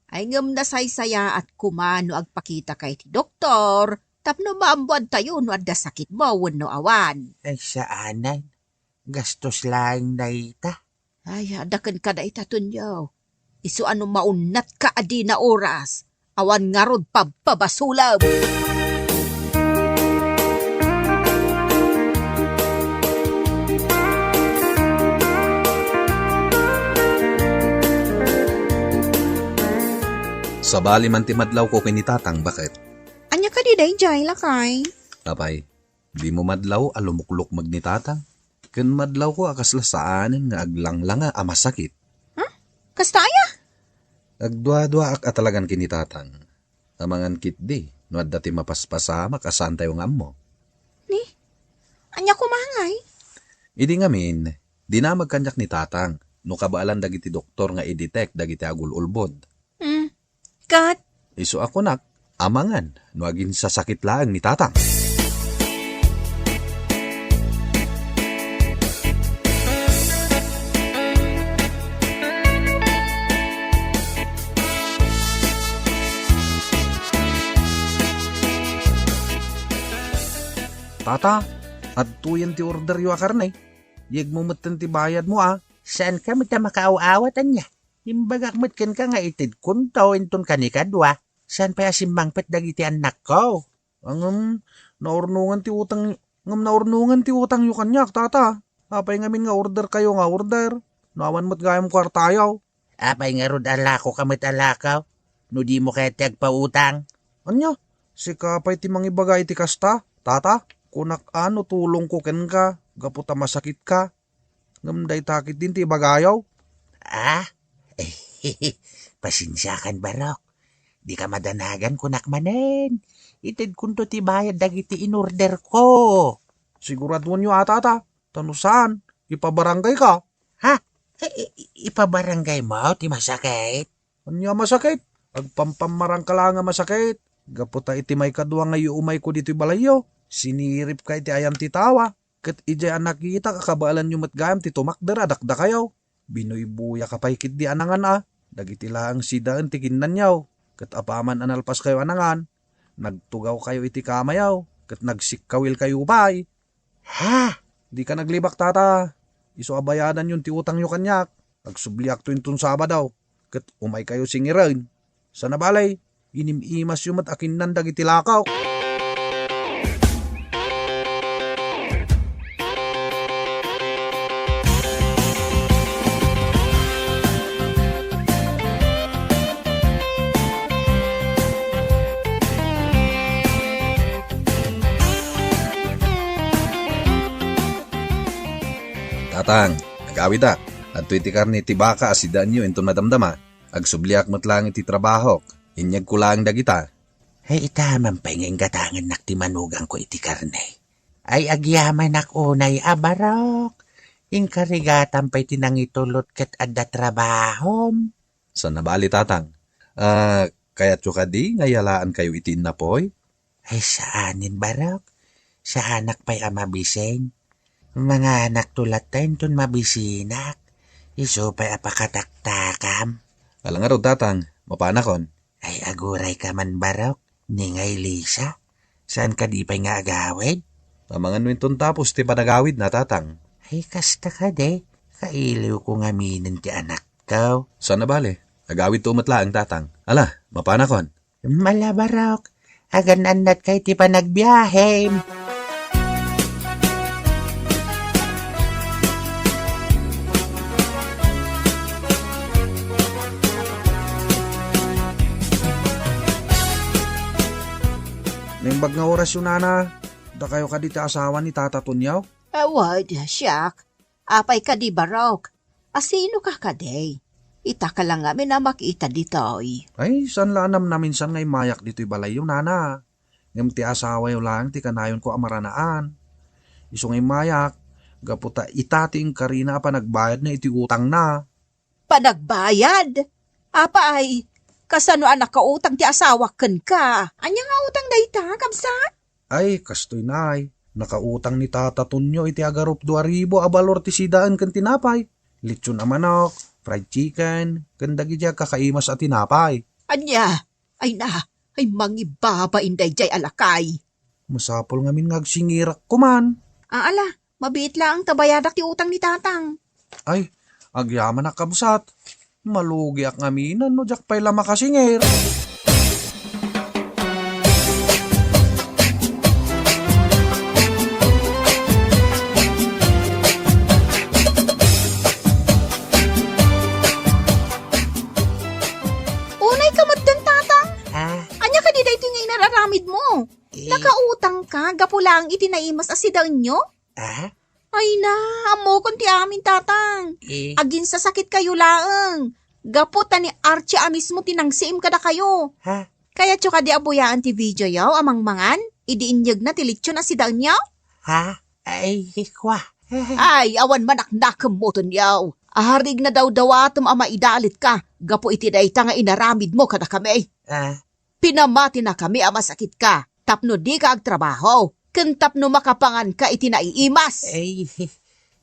Ay, ngem nasaysayaat koma no agpakitaka iti doktor tapno maammoantayo no adda sakitmo wenno awan. Ay, saanen. Gastos laeng dayta. Ay, adda kenka dayta, Tonyo. Isu a no maunnatka a dina oras, awan ngarud pabpabasolem. Sabali man ti madlawko ken ni Tatang, baket. Ania kadi dayjay, lakay? Apay, dimo madlaw a lumuklukmeg ni Tatang? Ken madlawko a kasla saanen nga aglanglanga a masakit. Ha? Kasta aya? Agduaduaak a talagan ken ni Tatang. Amangan ketdi no adda ti mapaspasamak a saantayo nga ammo. Ni? Ania koma ngay? Idi ngamin, dinamag kaniak ni Tatang no kabaelan dagiti doktor nga i-detect dagiti agul-ulbod. Hmm. Kat? Isu a kunak, amangan no aginsasakit laeng ni Tatang. Tata, adtoyen ti orderyo a karne. Yegmo metten ti bayadmo a. Saanka met a makaaw-awat ania? Imbagak met kenka nga itedkonto inton kanikadua. Saan pay a simmangpet dagiti annakko? Ngem naurnongen ti utang, ngem naurnongen ti utangyo kaniak, tata. Apay ngamin nga orderkayo nga order? No awan met gayam kuartayo. Apay ngarud a lako ka met a lako? No dimo kayat ti agpautang? Ania? Sika pay ti mangibaga iti kasta, tata? Kunak a no tulongko kenka, gapu ta masakitka. Ngem dayta ketdin ti ibagayo. Ah? Pasensiakan, Barok. Dika madanagan, kunak manen. Itedkonto ti bayad dagiti inorderko. Siguraduenyo a, tata. Ta no saan, ipabarangayka. Ha? I-, i-, ipabarangaymo ti masakit? Ania masakit? Agpampammarangka laeng a masakit. Gapu ta iti maikadua nga iumayko ditoy balayyo, siniripka iti ayan ti tawa. Ket idiay a nakitak a kabaelanyo met gayam ti tumakder a dakdakayo, binuybuyaka pay ketdi a nangan a. Dagiti laeng sidaen ti kinnanyo. Ket apaman a nalpaskayo a nangan, nagtugawkayo iti kamayo, ket nagsikkawilkayo pay. Ha? Dika naglibak, tata. Isu a bayadanyon ti utangyo kaniak. Agsubliakto inton Sabado, ket umaykayo singiren. Sana balay, inim-imasyo met a kinnan dagiti lakaw. Tatang, agawidak. Adtoy ti karne ti baka a sidaenyo inton madamdama. Agsubliak met laeng iti trabahok. Inyegko laeng dagita. Ay, ita man pay nga inggatangennak ti manugangko iti karne. Ay, agyamanak unay a, Barok. Inkarigatam pay ti nangitulot ket adda trabahom. Sana bali, Tatang. Ah, kayatyo kadi nga yalaankayo iti innapoy? Ay, saanen, Barok. Saanak pay a mabising. Manganakto latta inton mabisinak. Isu pay a pakataktakam. Ala ngarud, Tatang. Mapanakon. Ay, agurayka man, Barok. Ni ngay Lisa. Saan kadi pay nga agawid? Amangan no inton tapos ti panagawidna, Tatang. Ay, kasta kadi. Kailiwko ngaminen ti anakko. Sana bale. Agawidto met laeng, Tatang. Ala, mapanakon. Ala, Barok, agan-annadka iti panagbiahem. Naimbag nga orasyo, nana. Dakayo kadi ti asawa ni Tata Tonio? Awan, siak. Apay kadi, Barok? A, sinoka kadi? Itaka la ngamin a makita ditoy. Ay, saan la a namnaminsan nga immayak ditoy balayyo, nana. Ngem ti asawayo laeng ti kanayonko a maranaan. Isu nga immayak, gapu ta ita ti inkarina a panagbayadna iti utangna. Panagbayad? Apay, kasano a nakautang ti asawak kenka? Ania nga utang dayta, kabsat? Ay, kastoy, nay. Nakautang ni Tata Tonio iti agarupdua ribu a balor ti sidaen ken tinapay, litson a manok, fried chicken, ken dagiti agkakaimas a tinapay. Ania? Ay na, ay mangibabain daydiay a lakay. Masapul ngamin nga agsingirak koman. Aala, mabiit laeng ta bayadak ti utang ni Tatang. Ay, agyamanak, kabsat. Malugiak ngaminen no diak pay la makasingir. Unay ka met, Tatang? Ah? Ania kadi daytoy nga inararamidmo? Eh. Nakautangka gapu laeng iti naimas a sidaenyo? Ah? Ay na, ammokon ti amin, Tatang. Eh. Aginsasakitkayo laeng. Gapu ta ni Archie a mismo ti nangsiim kadakayo. Ha? Kayatyo kadi a buyaan ti videoyo a mangmangan idi inyegna ti litson a sidaenyo? Ha? Ay, kua. Ay, awan manaknakemmo, Tonio. Arig nadawdawatem a maidalitka gapu iti dayta nga inaramidmo kadakami. Ah? Pinamatinakami a masakitka tapno dika agtrabaho ken tapno makapanganka iti naiimas. Ay,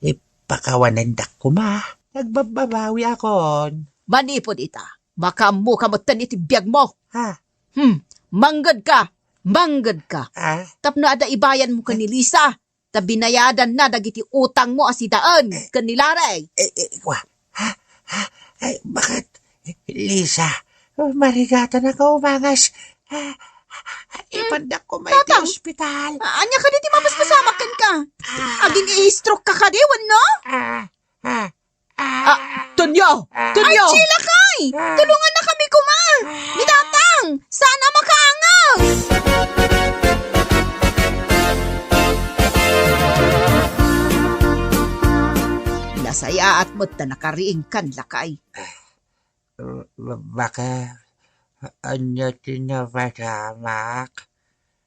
ipakawanendak koma. Agbabbabawiakon. Manipud ita, makaammoka metten iti biagmo. Ha? Hmm, manggedka. Mangngegka. Ah? Tapno adda ibayanmo ken ni Lisa, ta binayadanna dagiti utangmo a sidaen ken ni Larry. Eh, eh, wa-, ha? Ha? Ay, bakit? Lisa, marigatan ako umangas. Ah, ipandak ko may Tata! Ospital. Ah, ania kadi ti mapaspasamak kenka? Ah. Agin-i-stroke ka kadi, wenno? Ah, ah, Ah, Tonyo! Tonyo! Ay, Sheila kay! Ah. Tulongannakami koma! Ni Tatang! Saan a makaangag! Nasayaat met ta nakariingkan lakay. Ba-, baka, ania ti napasamak?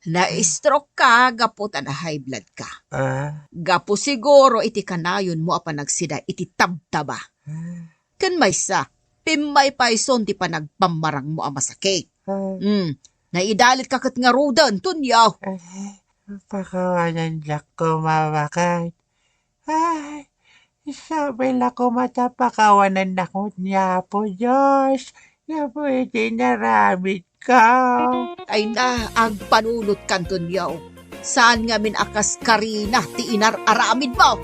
Na-stroke ka gapu ta na-high blood ka. Ah? Gapu siguro iti kanayonmo a panagsida iti tabtaba. Ah? Ken maysa, pimmaypayson ti panagpammarangmo a masakit. Ah? Hmm, naidalit ka ket ngaruden, Tonyo. Ah, pakawanandak koma, baket. Ay, sabi la koma ta pakawanannak met ni Apo Dios gapu iti inaramidko. Ay na, agpanunotkan, Tonyo. Saan ngamin a kas Karina ti inar-aramidmo?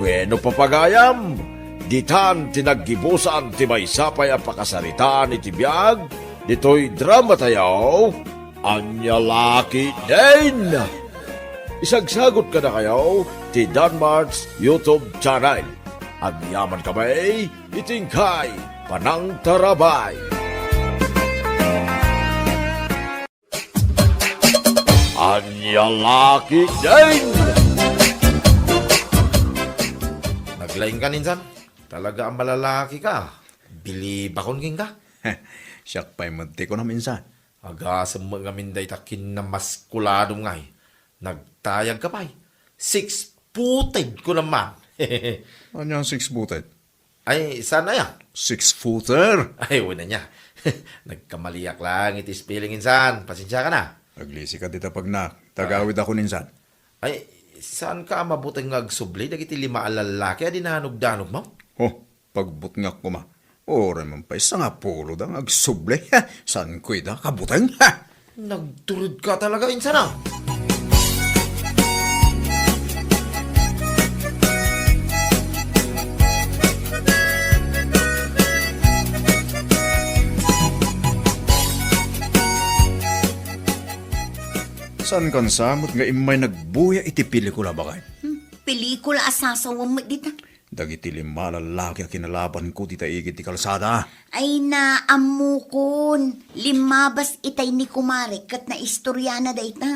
Bueno, papagayam, ditan ti naggibusan ti maysa pay a pakasaritaan iti biag ditoy dramatayo. Ania la ketdin? Isagsagot kadakayo ti Danmart's YouTube channel. Agyamankami iti inkay panangtarabay. Ania la ketdin? Naglaing ka, insan? Talaga a malalaki ka. Bilibakon kenka. Siak pay met ti kunam, insan. Agasem met ngamin dayta kinnamaskuladom ngay. Nagtayag ka pay. Six-footed ko naman. Ania six-footed? Ay, saan aya? Six-footer? Ay, wen aya. Nagkamaliak lang iti spelling, insan. Pasensia ka na. Aglisi ka dita, pagnak. Tagawid ako ninsan. Ay, saan ka a mabuteng nga agsubli dagiti lima a lallaki a dinanogdanogmo? Oh, pagbutngak koma. Uray man pay sangapulo da nga agsubli. Saanko ida kabuteng? Nagtured ka talaga, insan, a. Saan kansa met nga immay nagbuya iti pelikula, baket? Hmm, pelikula a sasawem met dita. Dagiti lima a lallaki a kinalabanko dita igid ti kalsada. Ay, naammokon. Limmabas itay ni kumare ket naistoriana dayta.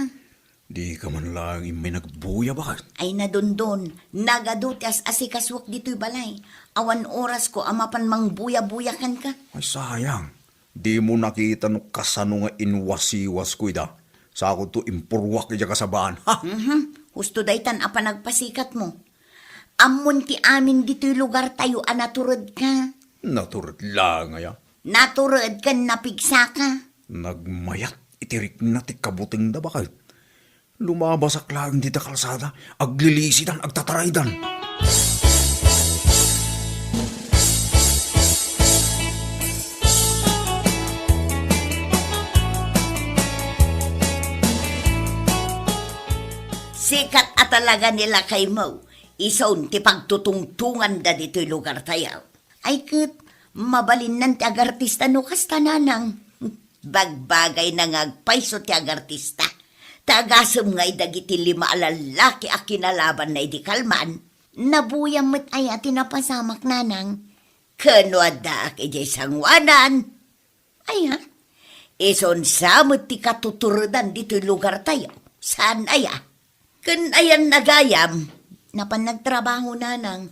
Dika man laeng immay nagbuya, baket? Ay, nadondon. Nagadu ti as-asikasuak ditoy balay. Awan orasko a mapan mangbuya-buya kenka. Ay, sayang. Dimo nakita no kasano nga inwasiwasko ida. Sakodto impurruak idiay kasabaan. Ha! Mhm. Husto daytan a panagpasikatmo. Ammon ti amin ditoy lugartayo a naturedka. Natured laeng aya? Natured ken napigsaka. Nagmayat iti rikna ti kabutengda, baket. Lumabasak laeng dita kalsada, aglilisidan, agtataraydan. Sikat a talaga ni lakaymo, isun ti pagtutungtunganda ditoy lugartayo. Ay ket, mabalinnan ti agartista no kasta, nanang. Bagbagayna nga agpayso ti agartista. Ta agasem ngay dagiti lima a lallaki a kinalabanna idi kalman, nabuyam met aya ti napasamak, nanang. Ken no addaak idiay sangoanan, aya? Isun sa met ti katuturedan ditoy lugartayo. Saan aya? Ken ayan a gayam, napan nagtrabaho, nanang.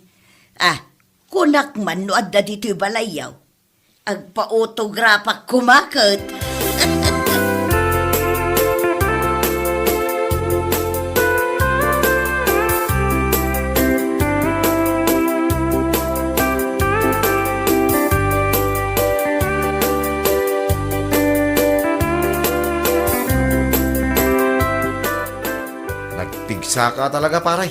Ah, kunak man no adda ditoy balayyo. Agpaotograpak koma ket. Nagpigsaka talaga, pare.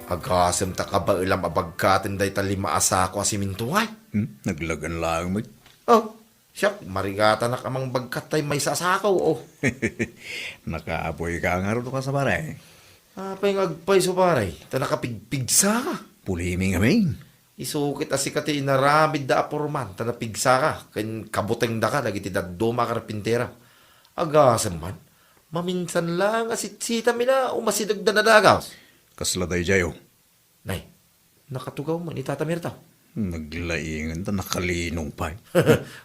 Agasem ta kabaelam a bagkaten dayta lima a sako a siminto, ay. Hmm? Naglagan laeng met. Oh, siak, marigatanak a mangbagkat tay maysa a sako, oh. Nakaapoy ka ngarud, kas pare. Apay nga agpayso, pare? Ta nakapigpigsa ka. Pulimi ngamin. Isu ket a sika ti inaramidda a porman, ta napigsa ka, ken kabutengda ka dagiti dadduma a karpintero. Agasem man, maminsan laeng a sitsitam ila umasidegda nadagas. Kasla daydiay, oh. Nay, nakatugaw man ni Tata Mirta. Naglaingan ta nakalino pay.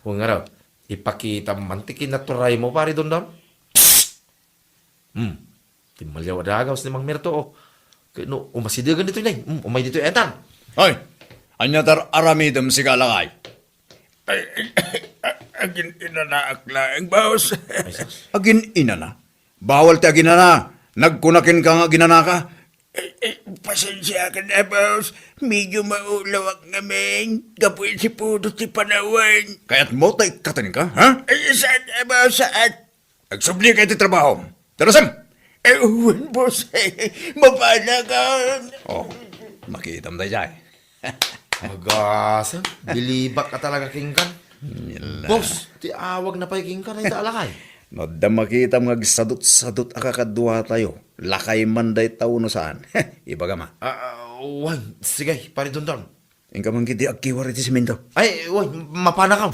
Wen ngarud, ipakitam man ti kinaturaymo, pare Dondon. Hmm. Timmaliaw a dagaws ni Mang Mirto, oh. Ket no, umasidegen ditoy, nay. Hmm, umay ditoy, entan. Hoy! Ania ti ar-aramidem, sika a lakay? Ay, agin-inanaak laeng, boss. Ay, sus. Agin-inana? Bawal ti aginana. Nagkuna kenka nga aginanaka. Eh, eh, pasensiakan, eh, boss. Medyo maulawak ngamin gapu iti pudot ti panawen. Kayatmo ta ikkatenka, ha? Ay, saan, eh, boss, saan? Agsubli ka iti trabahom. Darasem! Eh, wen, boss. Mapanakon. Oh, makitam daydiay. Agasem, bilibak ka talaga kenkan. Yala. Boss, ti awag na pay kenka, dayta a lakay. No adda makitam nga agsadut-sadut a kakaduatayo, lakay man dayta wenno saan. Ibagam a. Ah, ah, wen, sige, pare Dondon. Inka man ketdi agkiwar iti semento. Ay, wen, mapanakon.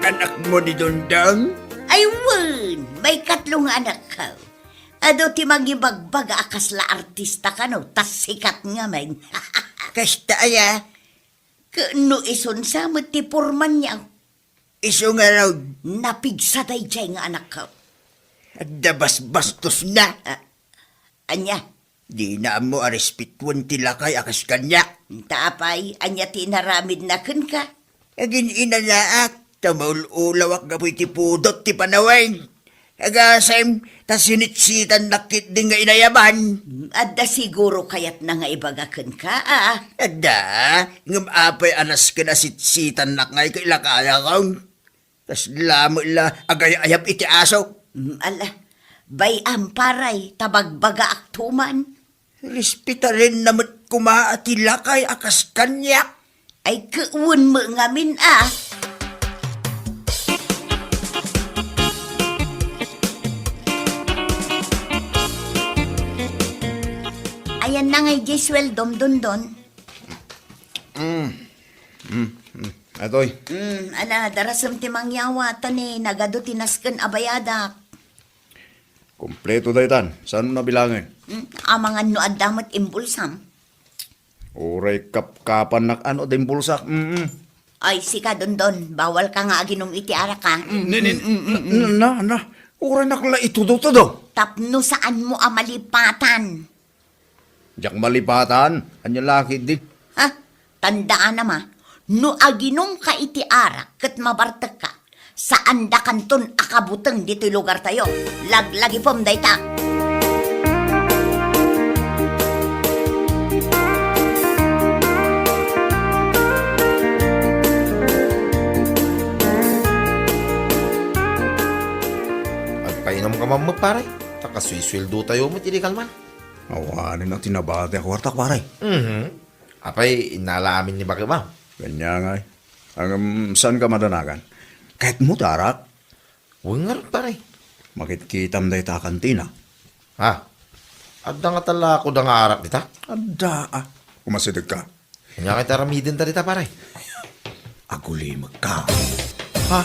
Anakmo ni Dondon? Ay, wen, maikatlo nga anakko. Adu ti mangibagbaga a kasla artista kano, ta sikat ngamin. Kasta aya? Ket no isun sa met ti pormanyo. Isu ngarud? Napigsa daydiay nga anakko. Adda basbastosna. Ah, ania? Dina ammo a respetuen ti lakay a kas kaniak. Ta apay, ania ti inaramidna kenka? Agin-inanaak, ta maul-ulawak gapu iti pudot ti panawen. Agasem, ta sinitsitannak ketdi nga inayaban. Adda siguro kayatna nga ibaga kenka, a? Adda, ngem apay a nasken a sitsitannak nga ket lakayakon? Kasla met la agay-ayab iti aso. Mm, ala, bay-am, pare, ta bagbagaakto man. Respetarenna met koma a ti lakay a kas kaniak. Ay, ket wen met ngamin a. Ayanna ngay diay sueldom, Dondon. Mm. Mm. Mm. Atoy. Mm, ala, darasem ti mangyawa, ta ni nagadu ti nasken a bayadak. Kompleto daytan. Saan mo nabilangen? Mm, amangan no adda met imbulsam. Uray kapkapannak ano adda imbulsak. Mm-mm. Ay, sika, Dondon, bawal ka nga aginum iti arak, a. Mm, Ni, ni, mm, mm, mm, mm. Na, na, na. Uray nak la itudo-tudo. Tapno saan mo a malipatan. Diak malipatan. Ania la ketdi? Ha? Tandaanam a, no aginumka iti arak ket mabartekka, saandakanton a kabuteng ditoy lugartayo. Laglagipem dayta. Agpainumka man met, pare. Ta kasuisueldotayo met idi kalman. Awanen a tinabati a kuartak, pare. Mhm. Apay, innala amin ni bakem a? Ania ngay. Ngem, saanka madanagan? Kayatmo ti arak? Wen ngarud, pare. Makitkitam dayta a kantina. Ha? Adda ngata la kuda nga arak dita? Adda a. Umasidegka. Ania ngay ti aramidenta dita, pare? Agulimekka. Ha?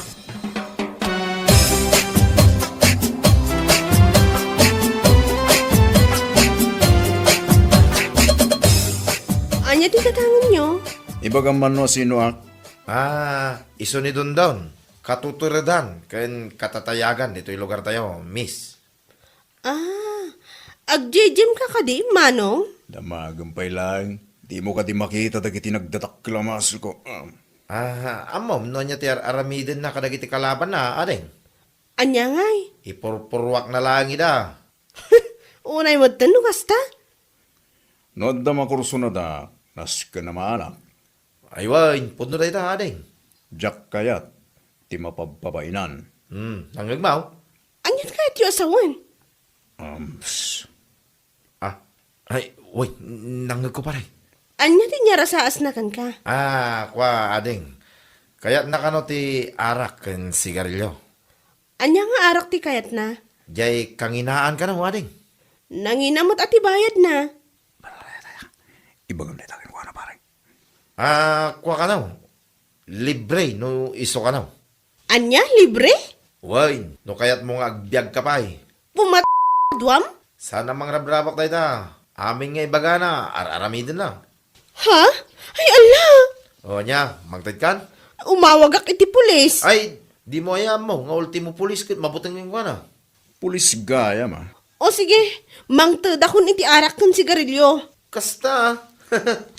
Ania ti datangenyo? Ibagam man no sinoak. Ah, isu ni Dondon. Katuturedan ken katatayagan ditoy lugartayo, miss. Ah, agjijimka kadi, Manong? Damagem pay laeng. Dimo kadi makita dagiti nagdadakkel a muscle-ko. Ah. Ah, ammom no ania ti ar-aramidenna kadagiti kalabanna, ading? Ania ngay? Ipurpuruakna laeng ida. Unay metten no kasta? No adda makursunada, nasken a maanak. Ay wen, pudno dayta, ading. Diak kayat ti mapabpabainan. Hmm, nangngegmo? Ania ti kayatyo a sawen? Um, pss. Ah, ay, uy, nangngegko, pare. Ania ti inyarasaasna kenka? Ah, kua, ading. Kayatna kano ti arak ken sigarilyo. Ania nga arak ti kayatna? Jay kanginaan kano, ading. Nangina met a ti bayadna. Ibagam dayta kenkuana, pare. Ah, kua kano. Libre no isu kano. Ania? Libre? Wen, no kayatmo nga agbiagka pay. Pumat-, duam? Saan a mangrabrabak dayta. Amin nga ibagana, ar-aramidenna. Ha? Ay, ala! O, ania, mangtedkan? Umawagak iti pulis. Ay, dimo aya ammo nga ultimo pulis ket mabuteng kenkuana. Pulis gayam a. O sige, mangtedakon iti arak ken sigarilyo. Kasta.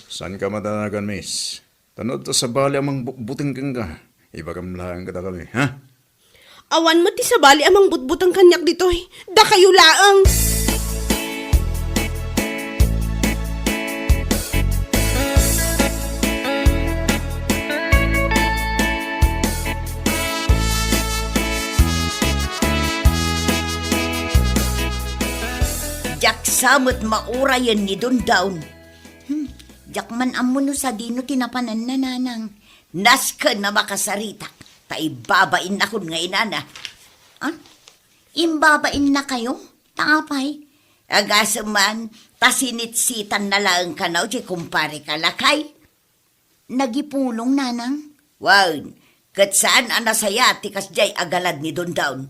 Saanka madanagan, miss? Ta no adda sabali a mangbutbuteng kenka, ibagam laeng kadakami, ha? Awan met ti sabali a mangbutbuteng kaniak ditoy. Dakayo laeng. Diak sa met maurayen ni Dondon. Hmm, diak man ammo no sadino ti napananna, nanang. Nasken a makasaritak, ta ibbabainnakon nga inana. Ah? Imbabainnakayo? Ta apay? Agasem man, ta sinitsitanna laeng kano ti kumpareka, lakay. Nagipulong, nanang? Wen, ket saan a nasayaat ti kasdiay a galad ni Dondon.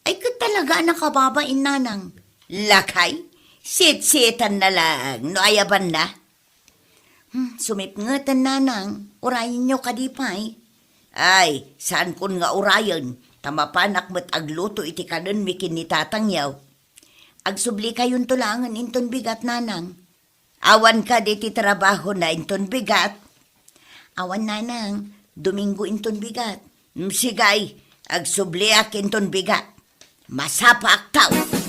Ay, ket talaga a nakababain, nanang. Lakay, sitsitanna laeng no ayabanna. Hmm, sumipngeten, nanang, urayenyo kadi pay? Ay, saankon nga urayen, ta mapanak met agluto iti kanenmi ken ni tatangyo. Agsublikayon to laengen inton bigat, nanang. Awan kadi ti trabahona inton bigat? Awan, nanang, Domingo inton bigat. Mm, sige, agsubliak inton bigat. Masapaak, tao. Mm.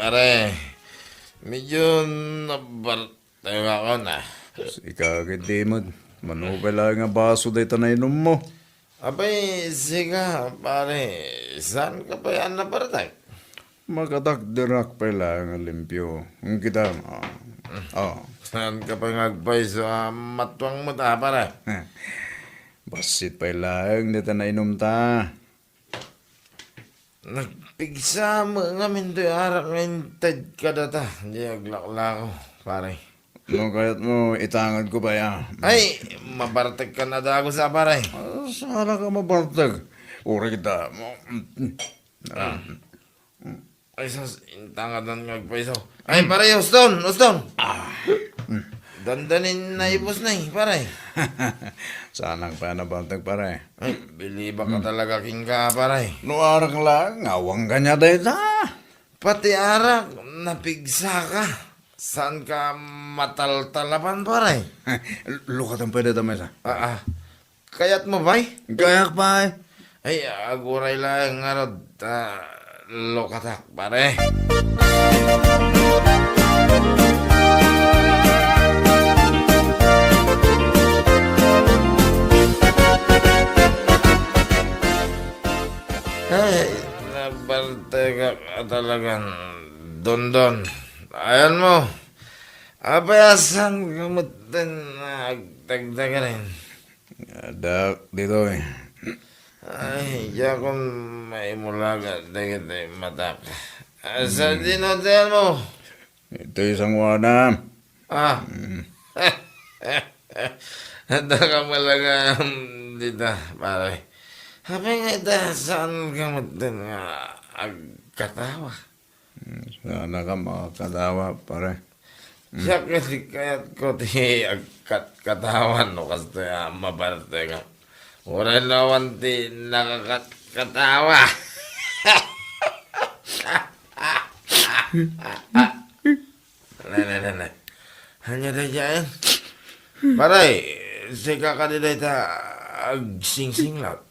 Pare, medyo nabartengakon, ah. Sika ketdi met. Mano pay laeng a baso dayta nainummo? Apay, sika, pare, saanka pay a nabartek? Makatakderak pay laeng a limpio. Ngem kita, ah, ah. Saanka pay nga agpayso a matuang met, ah, pare? Bassit pay laeng dayta nainumta. Nagpigsa met ngamin toy arak nga inted kadata, di aglaklako, pare. No kayatmo, itangedko pay, ah. Ay, mabartekkan a dagus, ah, pare. Ah, saan ka mabartek? Uray kita. Ah. Ay, sus, intangadan nga agpayso. Ay, pare, uston, uston. Ah. Dandanin naibus na, eh, pare. Saanak pay a nabartek, pare. Ay, bilibak ka talaga kenka, pare. No arak laeng, awan kaniak dayta. Pati arak, napigsaka. Saanka mataltalaban, pare? Lukatan pay dayta maysa. Ah, ah. Kayatmo pay? Kayak pay. Ay, aguray laeng ngarud, ah, lukatak, pare. Ay, nabartekak a talagan, Dondon. Ayanmo, apay a saanka metten nga agtagtagaren? Adda ditoy. Ay, diakon maimulaga dagiti matak. Asa din hotelmo? Itoy sanguana. Ah. Mm. Adda ka malagam dita, pare. Apay nga ita, saanka metten nga agkatawa? Saanka makakatawa, pare. Siak kadi kayatko ti agkatkatawa no kastoy a mabartek. Uray no awan ti nakakatkatawa. Ne, ne, ne, ne. Ania daydiay? Pare, sika kadi dayta agsingsinglat?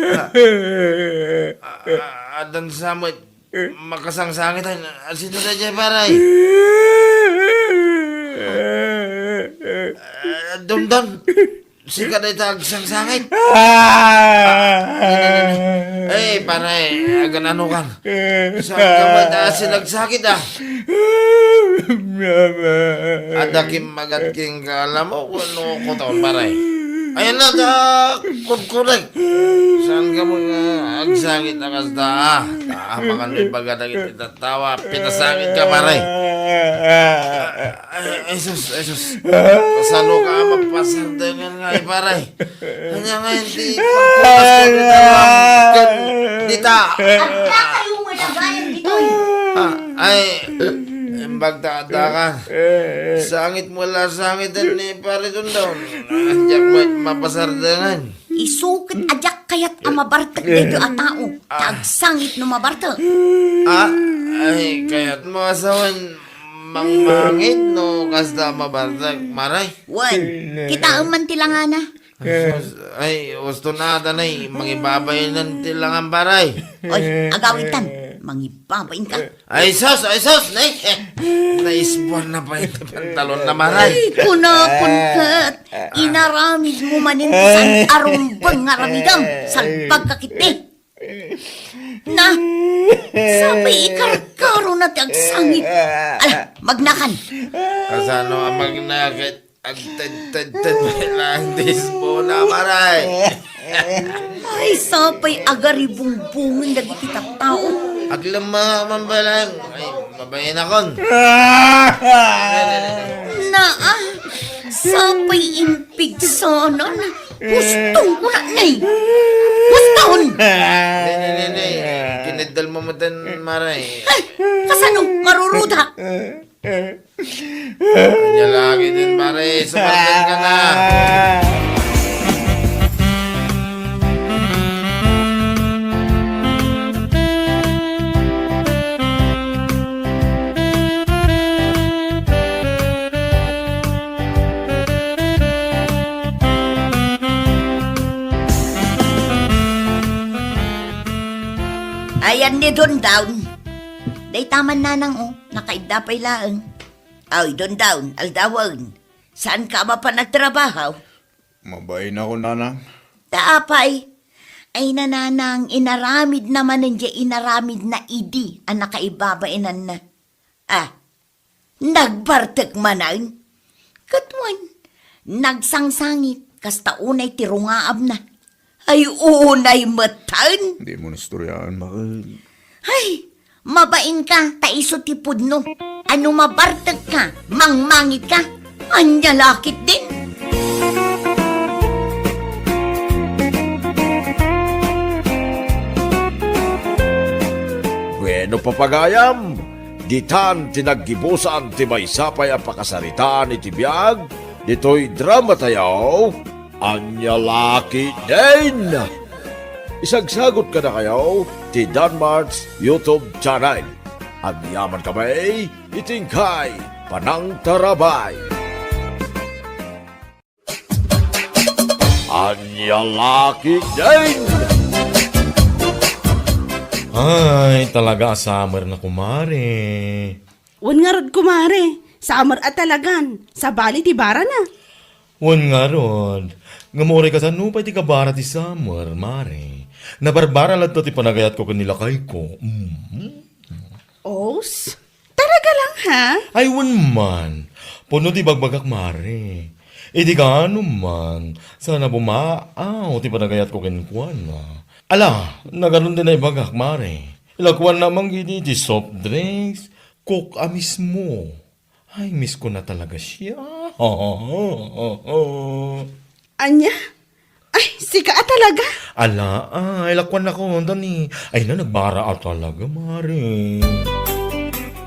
Ah, ah, Addan sa met makasangsangit, ay, sino daydiay, pare? Ah, Dondon, sika dayta agsangsangit. Ah! Eh, pare, agan-ano kan? Saan ka met a sinagsangit, ah? Adda kimmagat ken kaalamo, wenno kuton, pare? Ayan na, da, kudkudik. Saan ka met agsangit a kasta, ah? Ah, makan ibaga dagiti tattawa, pinasangit ka, pare. Ay, ay, sus, ay, sus. Kasano ka a mapasardengan ngay, pare? Ania ngay ti pagpunas ko dita, ken dita? Adda kayo nga nagayan ditoy. Ah, ay, imbag ta adda ka. Sangit mo la sangit ni pare Dondon. Diak met mapasardengan. Isu ket a diak kayat a mabartek daytoy a tao. Ah. Ta agsangit no mabartek. Ah, ay, kayat mo a sawen mangmangit no kasta mabartek, pare? Wen, kitaem man ti langana. Sus, ay, usto na, danay, mangibabain ti langan, pare. Oy, agawitan, mangibabain ka. Ay, sus, ay, sus, nay, eh, naisbuan na pay ti pantalon na, pare. Ay, kunakon ket, inaramid mo manen ti san-arumbeng nga aramidem, salbag ka ketdi. Na, sapay ikarkaro na ti agsangit. Ala, magnakan. Kasano a magnakit? Agtedtedted lang ti isbona, pare. Ay, sapay agaribungbungen dagiti tattao. Aglemma man balang. Ay, mabainakon. Naa, sapay impigsonon. Hustong ko na, nay. Huston! Nay, nay, nay, nay. Kineddal mo matan, pare. Ay, kasano? Maruruda. Ania la ketdin, pare, sumarden ka na. Ayan ni Don Down. Dayta man nanang, o, nakaidda pay laeng. Ay, Don Down, aldawen. Saan ka a mapan agtrabaho? Mabain ako, nanang. Ta apay? Ay, nanang, inaramid na manen diay inaramid na idi a nakaibabainanna. Ah, nagbartek manen? Ket wen, nagsangsangit, kasta unay ti rungaabna. Ay, unay metten. Di mo na istoryaen, baket. Ay, mabain ka, ta isu ti pudno. Ano mabartek ka, mangmangit ka, ania la ketdin? Bueno, papagayam, ditan ti naggibusan ti maysa pay a pakasaritaan iti biag ditoy drama tayo. Ania la ketdin? Isagsagot kadakayo ti Danmart's YouTube channel. Agyaman kami iti inkay panangtarabay. Ania la ketdin? Ay, talaga a summer na, kumare. Wen ngarud, kumare, summer a talagan, sabali ti barana. Wen ngarud, ngem uray kasano pay ti kabara ti summer, mare? Nabarbara latta ti panagayatko ken ni lakayko. Mm. Os? Talaga lang, ha? Ay, wen man. Pudno ti bagbagak, mare. Idi kaano man, saan a bumaaw ti panagayatko kenkuana. Ala, nagaron ti naibagak, mare. Ilakuanna man idi ti soft drinks, Coke a mismo. Ay, miss ko na talaga siya. Ania? Ay, sika a talaga? Ala, ay, lakuannakon, Dani. Ay na, nagbara a talaga, mare.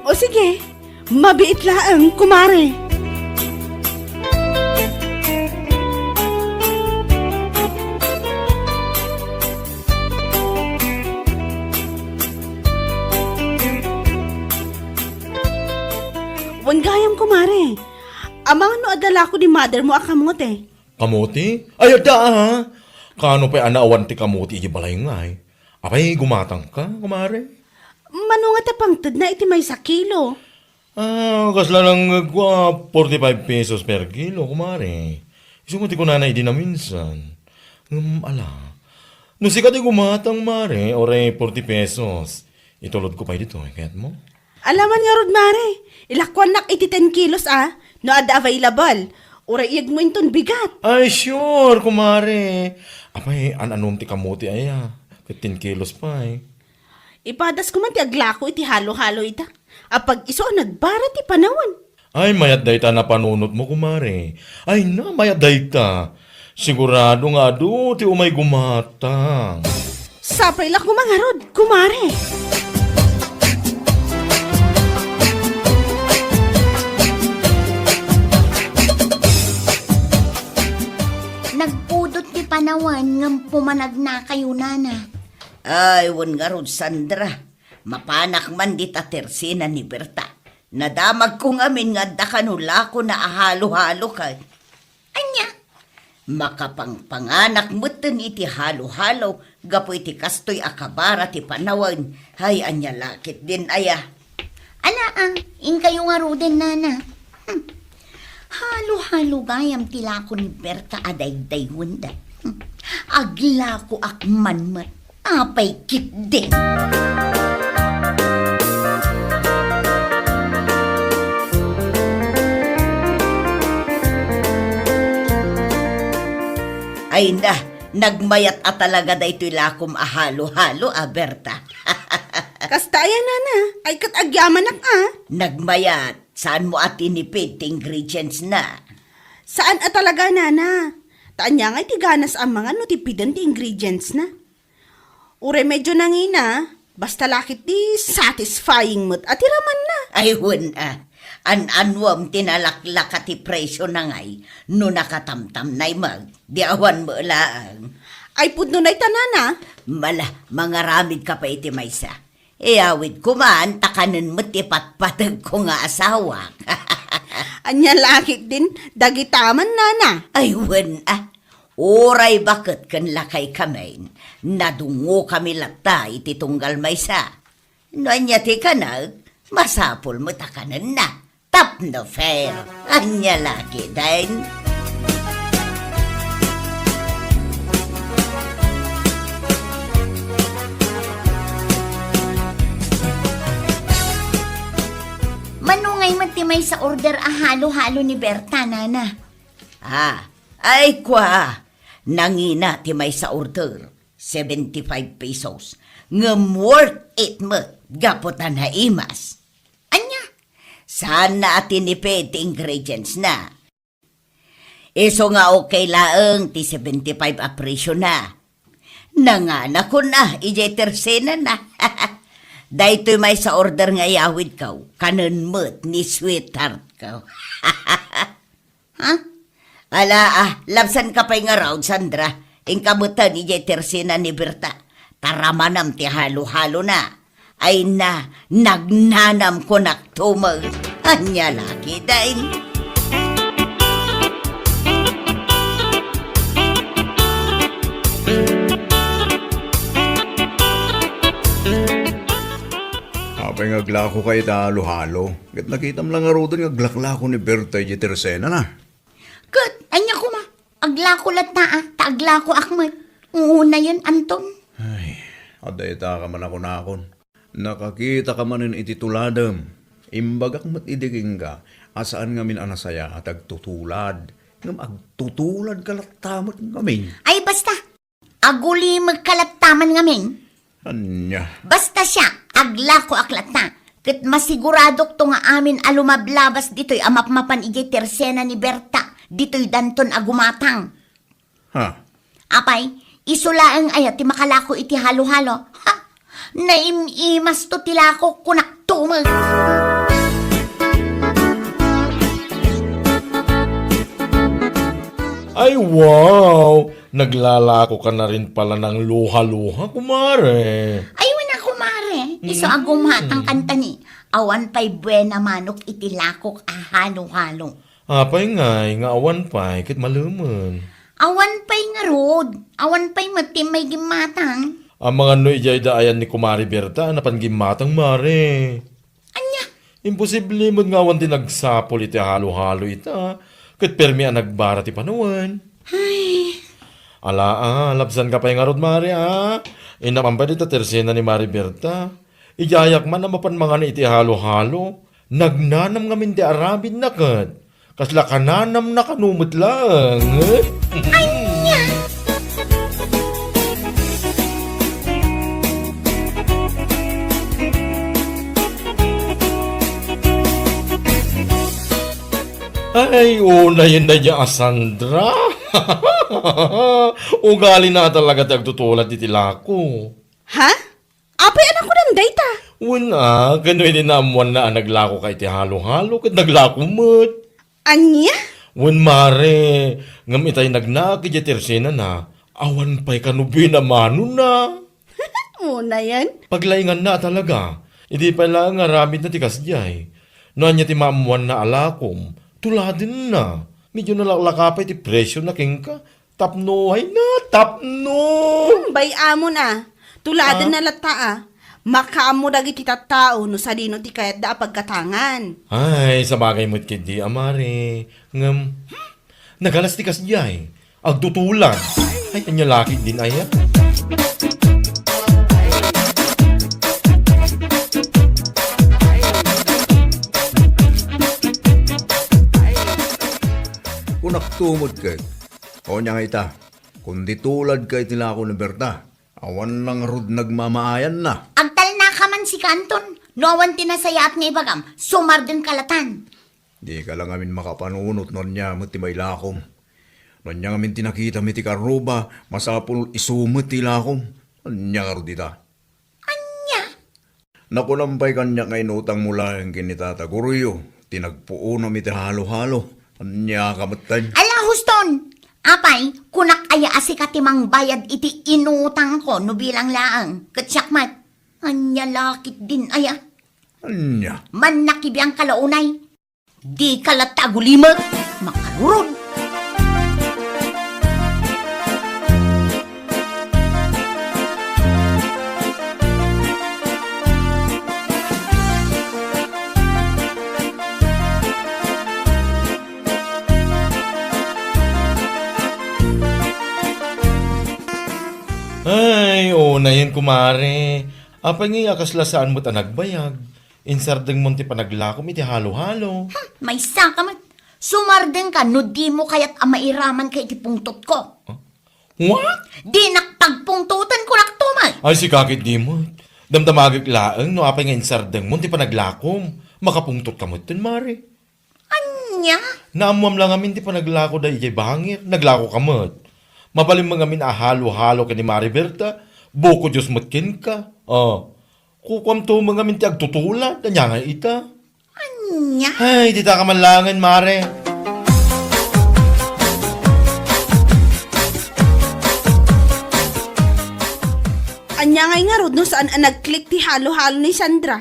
O sige, mabiit laeng, kumare. Wen gayam, kumare. Amangan no adda la ko di mother mo a kamote? Kamote? Ay, adda, ah. Kaano pay a naawan ti kamote iti balay ngay? Apay, gumatangka, kumare? Mano nga ta pangtedna iti maysa kilo? Ah, kasla nangngegko a forty-five pesos per kilo, kumare. Isu met ti kunana idi naminsan. Ngem ala, no sika ti gumatang, mare, uray forty pesos, itulodko pay ditoy, kayatmo? Alaman ngarud, mare, ilakuannak iti ten kilos a, no adda available. Uray iyegmo inton bigat. Ay, sure, kumare. Apay, an-anom ti kamote aya? Ket ten kilos pay. Ipadas ko man ti aglako iti halo-halo ita. Apag isu a nagbara ti panawen. Ay, mayat dayta napanunotmo, kumare. Ay na, mayat dayta. Sigurado nga adu ti umay gumatang. Sapay la koma ngarud, kumare. Nagpudot ti panawen ngem pumanagnakayo, nana. Ay, wen ngarud, Sandra. Mapanak man dita tersena ni Berta. Nadamagko ngamin nga adda kano lakona a halo-halo ket. Ania? Makapangpanganak metten iti halo-halo gapu iti kastoy a kabara ti panawen. Hay, ania la ketdin aya? Ala, ah, inkayo ngaruden, nana. Hmm. Halo-halo gayam ti lako ni Berta a daydaywenda. Hmm. Aglakoak man met. Apay ketdin? Ay na, nagmayat a talaga daytoy lakom a halo-halo a, Berta. Kasta aya, nana, ay ket agyamanak a. Nagmayat, saanmo a tinipid ti ingredients na? Saan a talaga, nana. Ta ania ngay ti ganas a mangan no tipiden ti ingredients na? Uray medyo nangina, basta la ketdi satisfying met a ti ramanna. Ay, wen a. An-anuem ti nalaklaka ti presyo na ngay no nakatamtamnay met, di awan met laeng. Ay, pudno dayta, nana. Mala, mangaramidka pay iti maysa. Iyawidko man, ta kanen met ti patpategko nga asawak. Ania la ketdin, dagita man, nana. Ay, wen a. Uray baket ken lakaykamin, nadungokami latta iti tunggal maysa. No ania ti kanek, masapul met a kanenna. Tapno fair. Ania la ketdin? Mano ngay met ti maysa order a halo-halo ni Berta, nana? Ah, ay kua, nangina ti maysa order, seventy-five pesos. Ngem worth it met, gapu ta naimas. Ania? Saanna a tinipid ti ingredients na. Isu nga okay laeng ti seventy-five a presyo na. Nanganakon a, idiay tersena na. Daytoy maysa order nga iyawidko, kanen met ni sweetheart ko. Ha? Ala, ah, labsanka pay ngarud, Sandra. Inka metten idiay tersena ni Berta. Ta ramanem ti halo-halona. Ay na, nagnanam kunak tumet. Ania la ketdin? Apay nga aglakoka ita halo-halo? Ket nakitam la ngaruden nga aglaklako ni Berta idiay tersena na. Ket, ania koma? Aglako latta a, ta aglakoak met. Unayen, Anton. Ay, adda ita ka man a kunakon. Nakakitaka manen iti tuladem. Imbagak met idi kenka a saan ngamin a nasayaat ti agtutulad. Ngem agtutuladka latta met ngamin. Ay, basta! Agulimekka latta man ngamin. Ania? Basta siak, aglakoak latta. Ket masiguradokto nga amin a lumablabas ditoy a mapmapan idiay tersena ni Berta, ditoy danton a gumatang. Ha? Apay, isu laeng aya ti makalako iti halo-halo? Ha? Naim-imasto ti lako, kunak tumet. Ay, wow! Naglalakoka na rin pala ng luha-luha, kumare. Ay, wen a, kumare. Isu a gumhatang kantani. Awan pay buena manok iti lakok a halo-halo. Apay ngay nga awan pay ket malemen? Awan pay ngarud. Awan pay met ti may gimmatang. Amangan no idiay da ayan ni Kumare Berta a napan gimmatang, Mare. Ania? Imposible met nga awan ti nagsapul iti halo-halo ita, ket permi a nagbara ti panawen. Ay. Ala, a, labsanka pay ngarud, Mare, a. Innak man pay dita tersena ni Mare Berta. Idiayak man a mapan mangan iti halo-halo. Nagnanam ngamin ti aramidna ket kasla kananamna kano met laeng. Ania? Ay, unayen dayta a Sandra. Ugalina talaga ti agtutulad iti lako. Ha? Apay a nakunam dayta? Wen a, ken no idi naammoanna a naglakoka iti halo-halo, ket naglako met. Ania? Wen, Mare, ngem itay nagnaak idiay tersenana, awan pay kano binamanona. Unayen? Paglainganna a talaga. Idi pay laeng nga aramidna ti kasdiay. No ania ti maammoanna a lakom, tuladenna. Medyo nalaklaka pay ti presiona kenka. Tapno, ay na, tapno! Hmm, bay-amon a. Tuladenna latta a. Makaammo dagiti tattao no sadino ti kayatda a paggatangan. Ay, sabagay met ketdi a, Mare. Ngem, hmm, nagalas ti kasdiay. Agtutulad. Ay, ania la ketdin aya? Kunakto met ket, ania nga ita, kundi tuladka iti lako ni Berta. Awan ngarud nagmamaayanna. Agtalnaka man, sika Anton. No awan ti nasayaat nga ibagam, sumardengka latan. Dika la ngamin makapanunot no ania met ti mailakom. No ania ngamin ti nakitam iti karruba, masapul isu met ti ilakom. Ania ngarud ita? Ania? Nakunam pay kaniak nga inutangmo laeng ken ni Tata Goryo ti nagpuonam iti halo-halo. Ania ka metten? Ala, huston! Apay, kunak aya a sika ti mangbayad iti inutangko no bilang laeng? Ket siak met. Ania la ketdin aya? Ania? Mannakibiangka la unay. Dika latta agulimek, makarurod. Ay, unayen, kumare. Apay ngay a kasla saan met a nagbayag? Insardengmon ti panaglakom iti halo-halo. Hmm, maysaka met. Sumardengka no dimo kayat a mairamanka iti pungtotko. Huh? What? Dinak pagpungtoten, kunak to met. Ay, sika ketdi met. Damdamagek laeng no apay nga insardengmon ti panaglakom. Makapungtotka metten, mare. Ania? Naammoam la ngamin ti panaglako daydiay bangir, naglakoka met. Mabalin met ngamin a halo-halo ken ni Mare Berta, buko Dios met kenka. Ah, kukuamto met ngamin ti agtutulad, ania ngay ita? Ania? Ay, ditaka man laengen, Mare. Ania ngay ngarud no saan a nag-click ti halo-halo ni Sandra?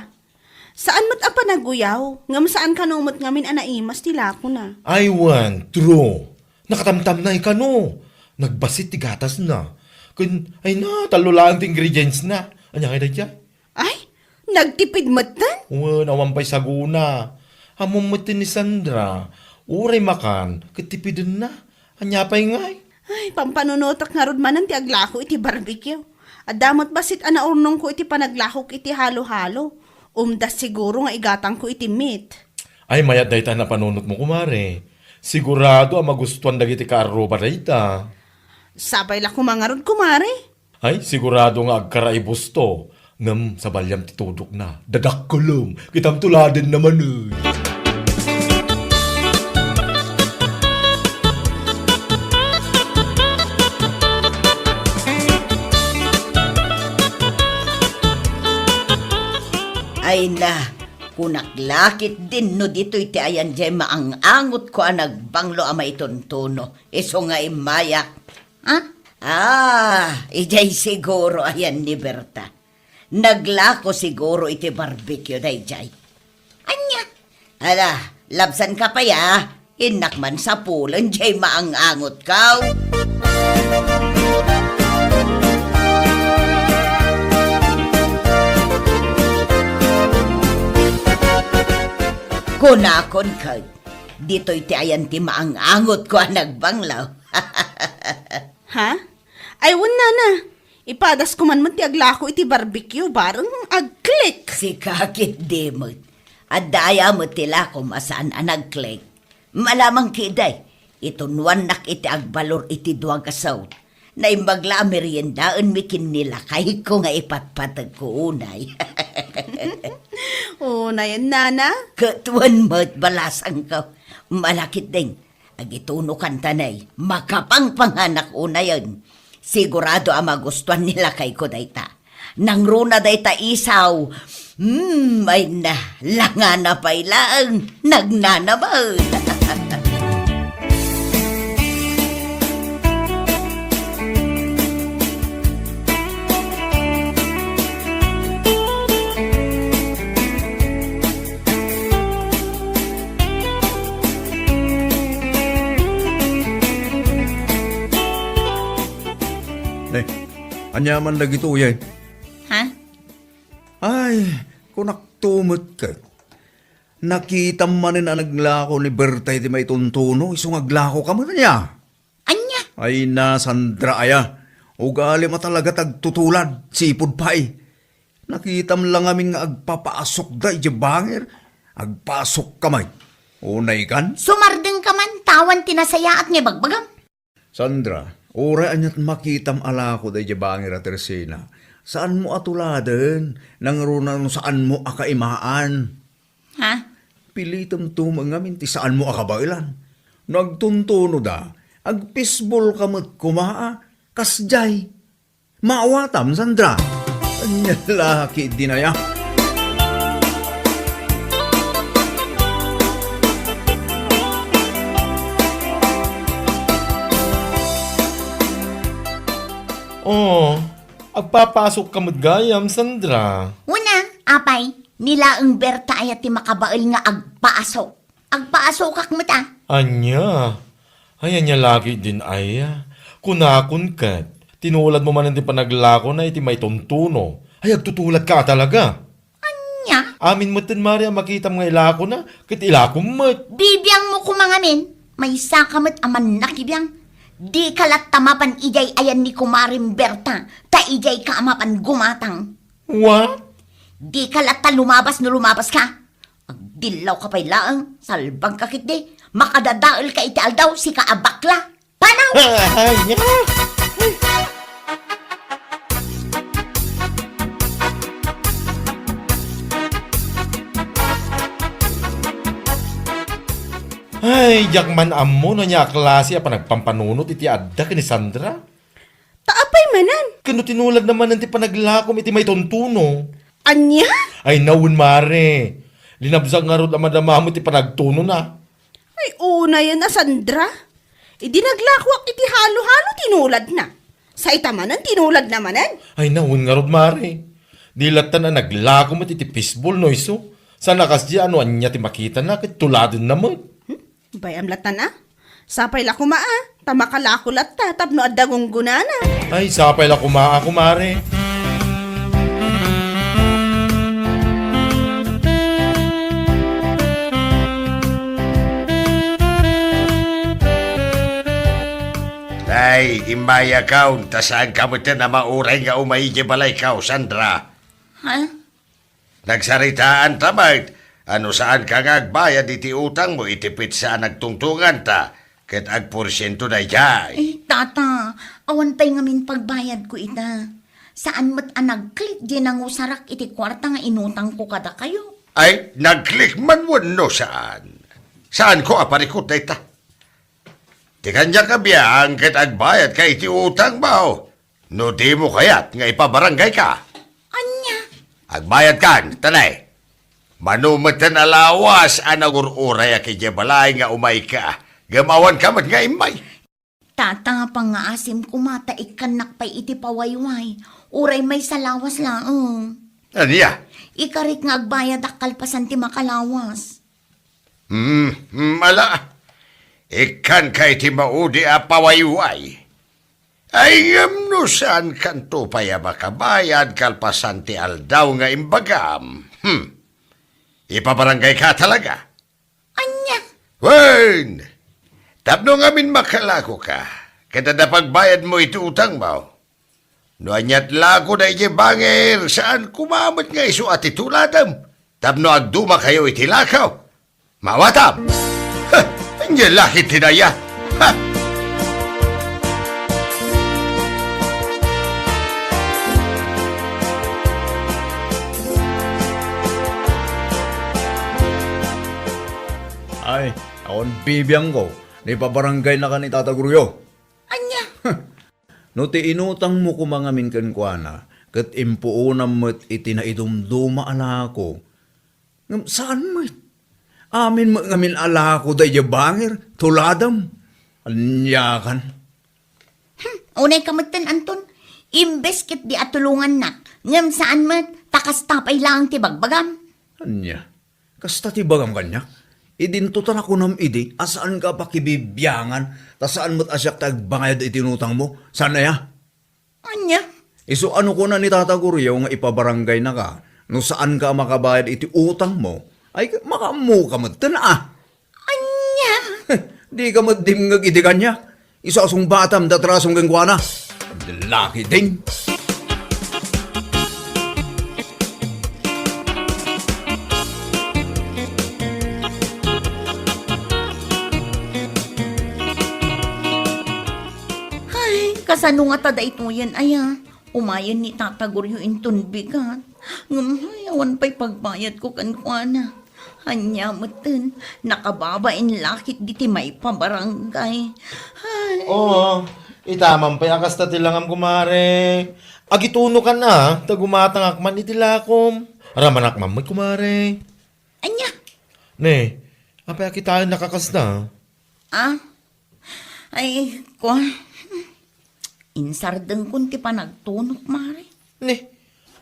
Saan met a panaguyaw, ngem saan kano met ngamin a naimas ti lakona. Ay wen, true. Nakatamtamnay kano. Nagbassit ti gatasna. Ken, ay na, tallo laeng ti ingredients na. Ania ngay daydiay? Ay, nagtipid metten? Wen, awan pay sagona. Ammom metten ni Sandra, uray makan, ket tipidenna. Ania pay ngay? Ay, pampanunotek ngarud manen ti aglako iti barbecue. Adda met bassit a naurnongko iti panaglakok iti halo-halo. Umdas siguro nga igatangko iti meat. Ay, mayat dayta a napanunotmo, kumare. Sigurado a magustuan dagiti kaarruba dayta. Sapay la koma ngarud, kumare. Ay, sigurado nga agkaraibusto. Ngem sabaliam ti tudokna. Dadakkelem. Kitam tuladenna manen. Ay na, kunak la ketdin no ditoy ti ayan diay maang-angotko a nagbanglo a maituntuno. Isu nga immayak. Ha? Ah, idiay siguro ayan ni Berta. Naglako siguro iti barbecue daydiay. Ania? Ala, labsanka pay a. Innak man sapulen diay maang-angotko. Kunakon ket, ditoy ti ayan ti maang-angotko a nagbanglo. Ha? Ay, wen, nana. Ipadasko man met ti aglako iti barbecue, bareng agklik. Sika ketdi met. Adda aya met ti lakom a saan a nagklik? Malamang ketdi, itunwannak iti agbalor iti dua nga saut. Naimbag la a meriendaenmi ken ni lakayko nga ipatpategko unay. Unayen, nana? Ket wen met, balasangko. Malakit ding, agitunokan ta nay, makapangpanganak unayen. Sigurado a magustuan ni lakayko dayta. Nangruna dayta isaw. Hmm, ay na, langana pay laeng, nagnanabel. Eh, ania man dagitoy, eh? Ha? Ay, kunakto met ket. Nakitam manen a naglako ni Berta iti maituntuno, isu nga aglakoka met ania? Ania? Ay na, Sandra aya. Ugalim a talaga ti agtutulad, sipud pay. Nakitam la ngamin nga agpapaasukda idiay bangir. Agpaasukka met. Unaykan? Sumardengka man, ta awan ti nasayaat nga ibagbagam. Sandra, uray aniat makitam a lako daydiay bangir a Tersina, saanmo a tuladen, nangruna no saanmo a kaimaan. Ha? Pilitemto met ngamin ti saanmo a kabaelan. No agtuntunoda, agpisbolka met koma a, kasdiay. Maawatam, Sandra. Ania la ketdin aya? Oh, agpapaasukka met gayam, Sandra. Wen a, apay, ni laeng Berta aya ti makabael nga agpaasuk. Agpaasukak met a. Ania? Ay, ania la ketdin aya? Kunakon ket, tinuladmo manen ti panaglakona iti maituntuno. Ay, agtutuladka a talaga. Ania? Amin metten, Mare, a makitam nga ilakona, ket ilakom met. Bibiangmo koma ngamin, maysaka met a mannakibiang. Dika latta mapan idiay ayan ni Kumarem Berta, ta idiayka a mapan gumatang. What? Dika latta lumabas no lumabaska. Agdillawka pay laeng, salbagka ketdi, makadadaelka iti aldaw, sika a bakla. Panaw! Ay, ay, ay. Ay, diak man ammo no ania a klase a panagpampanunot iti adda ken ni Sandra. Ta apay manen? Ken no tinuladna manen ti panaglakom iti maituntuno. Ania? Ay, nawen, Mare. Linabsak ngarud a madama met ti panagtunona. Ay, unayen a Sandra. Idi naglakoak iti halo-halo, tinuladna. Sa ita manen, tinuladna manen. Ay, nawen ngarud, Mare. Di lattan a naglako met iti fishball, no isu. Saan a kasdi a no ania ti makitana, ket tuladenna met. Hmm? Bay-am lattan a? Sapay la koma a, ta makalako latta tapno adda gunggonana. Ay, sapay la koma a, kumare. Tay, immayakaw, ta saanka metten a mauray nga umay idiay balaykaw, Sandra. Ha? Nagsaritaanta met a no saanka nga agbayad iti utangmo iti petsa a nagtungtunganta, ket agporsiento daydiay. Eh, tata, awan pay ngamin pagbayadko ita. Saan met a nagklik diay nangusarak iti kuarta nga inutangko kadakayo. Ay, nagklik man wenno saan? Saanko a parikut dayta. Ti kaniak a biang ket agbayadka iti utangmo. No dimo kayat nga ipabaranggayka. Ania? Agbayadkan, ta nay. Mano metten a lawas a nangur-urayak idiay balay nga umayka, ngem awanka met nga immay. Tata, pangngaasim koma ta ikkannak pay iti pawayway, uray maysa lawas laeng. Ania? Ikarik nga agbayadak kalpasan ti makalawas. Hmm, hmm, ala. Ikkanka iti maudi a pawayway. Ay, ngem no saankanto pay a makabayad kalpasan ti aldaw nga imbagam, hmm, ipabaranggayka talaga. Wen! Tapno ngamin makalakoka, ket adda pagbayadmo iti utangmo. No aniat lako daydiay bangir, saan koma met nga isu a ti tuladem tapno agdumakayo iti lakaw. Mawatam! Ha! Ania la ket ti daya? Ha! Ay, awan bibiangko. Naipabaranggaynaka ni Tata Goryo. Ania? No ti inutangmo koma ngamin kenkuana, ket impuonam met iti naidumduma a lako. Ngem saan met. Amin met ngamin a lako daydiay bangir, tuladem. Aniakan? Hmm, unayka metten, Anton. Imbes ket di a tulongannak, ngem saan met, ta kasta pay laeng ti bagbagam. Ania? Kasta ti bagam kaniak. Idinto ta nakunam idi a saanka a pakibibiangan, ta saan met a siak ti agbayad iti inutangmo. Saan aya? Ania? Isu a no kuna ni Tata Goryo nga ipabaranggaynaka, no saanka a makabayad iti utangmo, ay makaammoka metten a. Ania? Dika met dimngeg idi kaniak. Isu a sungbatam ti atrasom kenkuana. Laki din. Ay, kasano ngata daytoyen aya? Umayen ni Tata Goryo inton bigat. Ngem, ay, awan pay pagbayadko kenkuana. Ania metten, nakababain la ketdi ti maipabarangay. Ay. Oo, ita man pay a kasta ti langam, kumare. Agitunokan a, ta gumatangak man iti lakom. Ramanak man met, kumare. Ania? Ne, apay a kitaennak a kasta? Ah? Ay, kua. Insardengkon ti panagtunok, mare. Ne,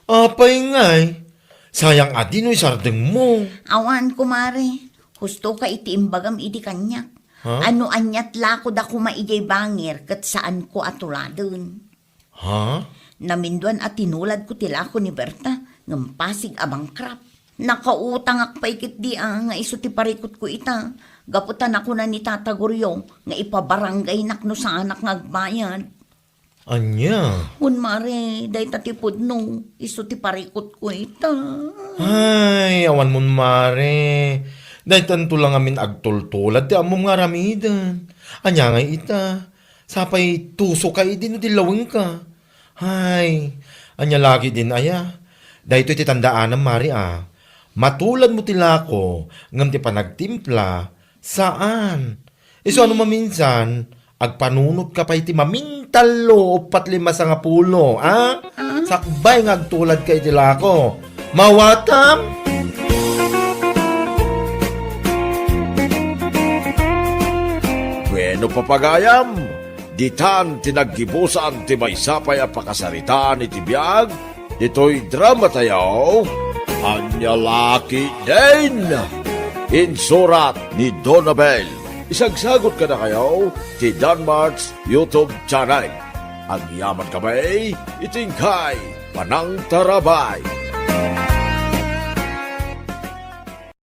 apay ngay? Sayang a di no isardengmo. Awan, kumare. Husto ka iti imbagam idi kaniak. Ha? Ano aniat lako da koma idiay bangir ket saanko a tuladen. Ha? Naminduan a tinuladko ti lako ni Berta, ngem pasig a bankrupt. Nakautangak pay ketdi a nga isu ti parikutko ita, gapu ta nakuna ni Tata Goryo nga ipabarangaynak no saanak nga agbayad. Ania? Wen, mare, dayta ti pudno, isu ti parikutko ita. Ay, awan mon, mare. Daytanto la ngamin agtultulad ti ammom nga aramiden. Ania ngay ita? Sapay tuso ka idi no di lawengka. Hay, ania lagi din aya? Daytoy ti tandaanam, mare, a. Matuladmo ti lako, ngem ti panagtimpla, saan. Isu a no maminsan, agpanunotka pay ti mamintallo, uppat lima sangapulo, a? Ah? Sakbay nga agtuladka iti lako. Mawatam? Bueno, papagayam, ditan ti naggibusan ti maysa pay a pakasaritaan iti biag ditoy dramatayo, Ania Laki Din. Insurat ni Donabel. Isagsagut kadakayo ti Danmart's YouTube channel. Agyaman kami iti inkay panangtarabay.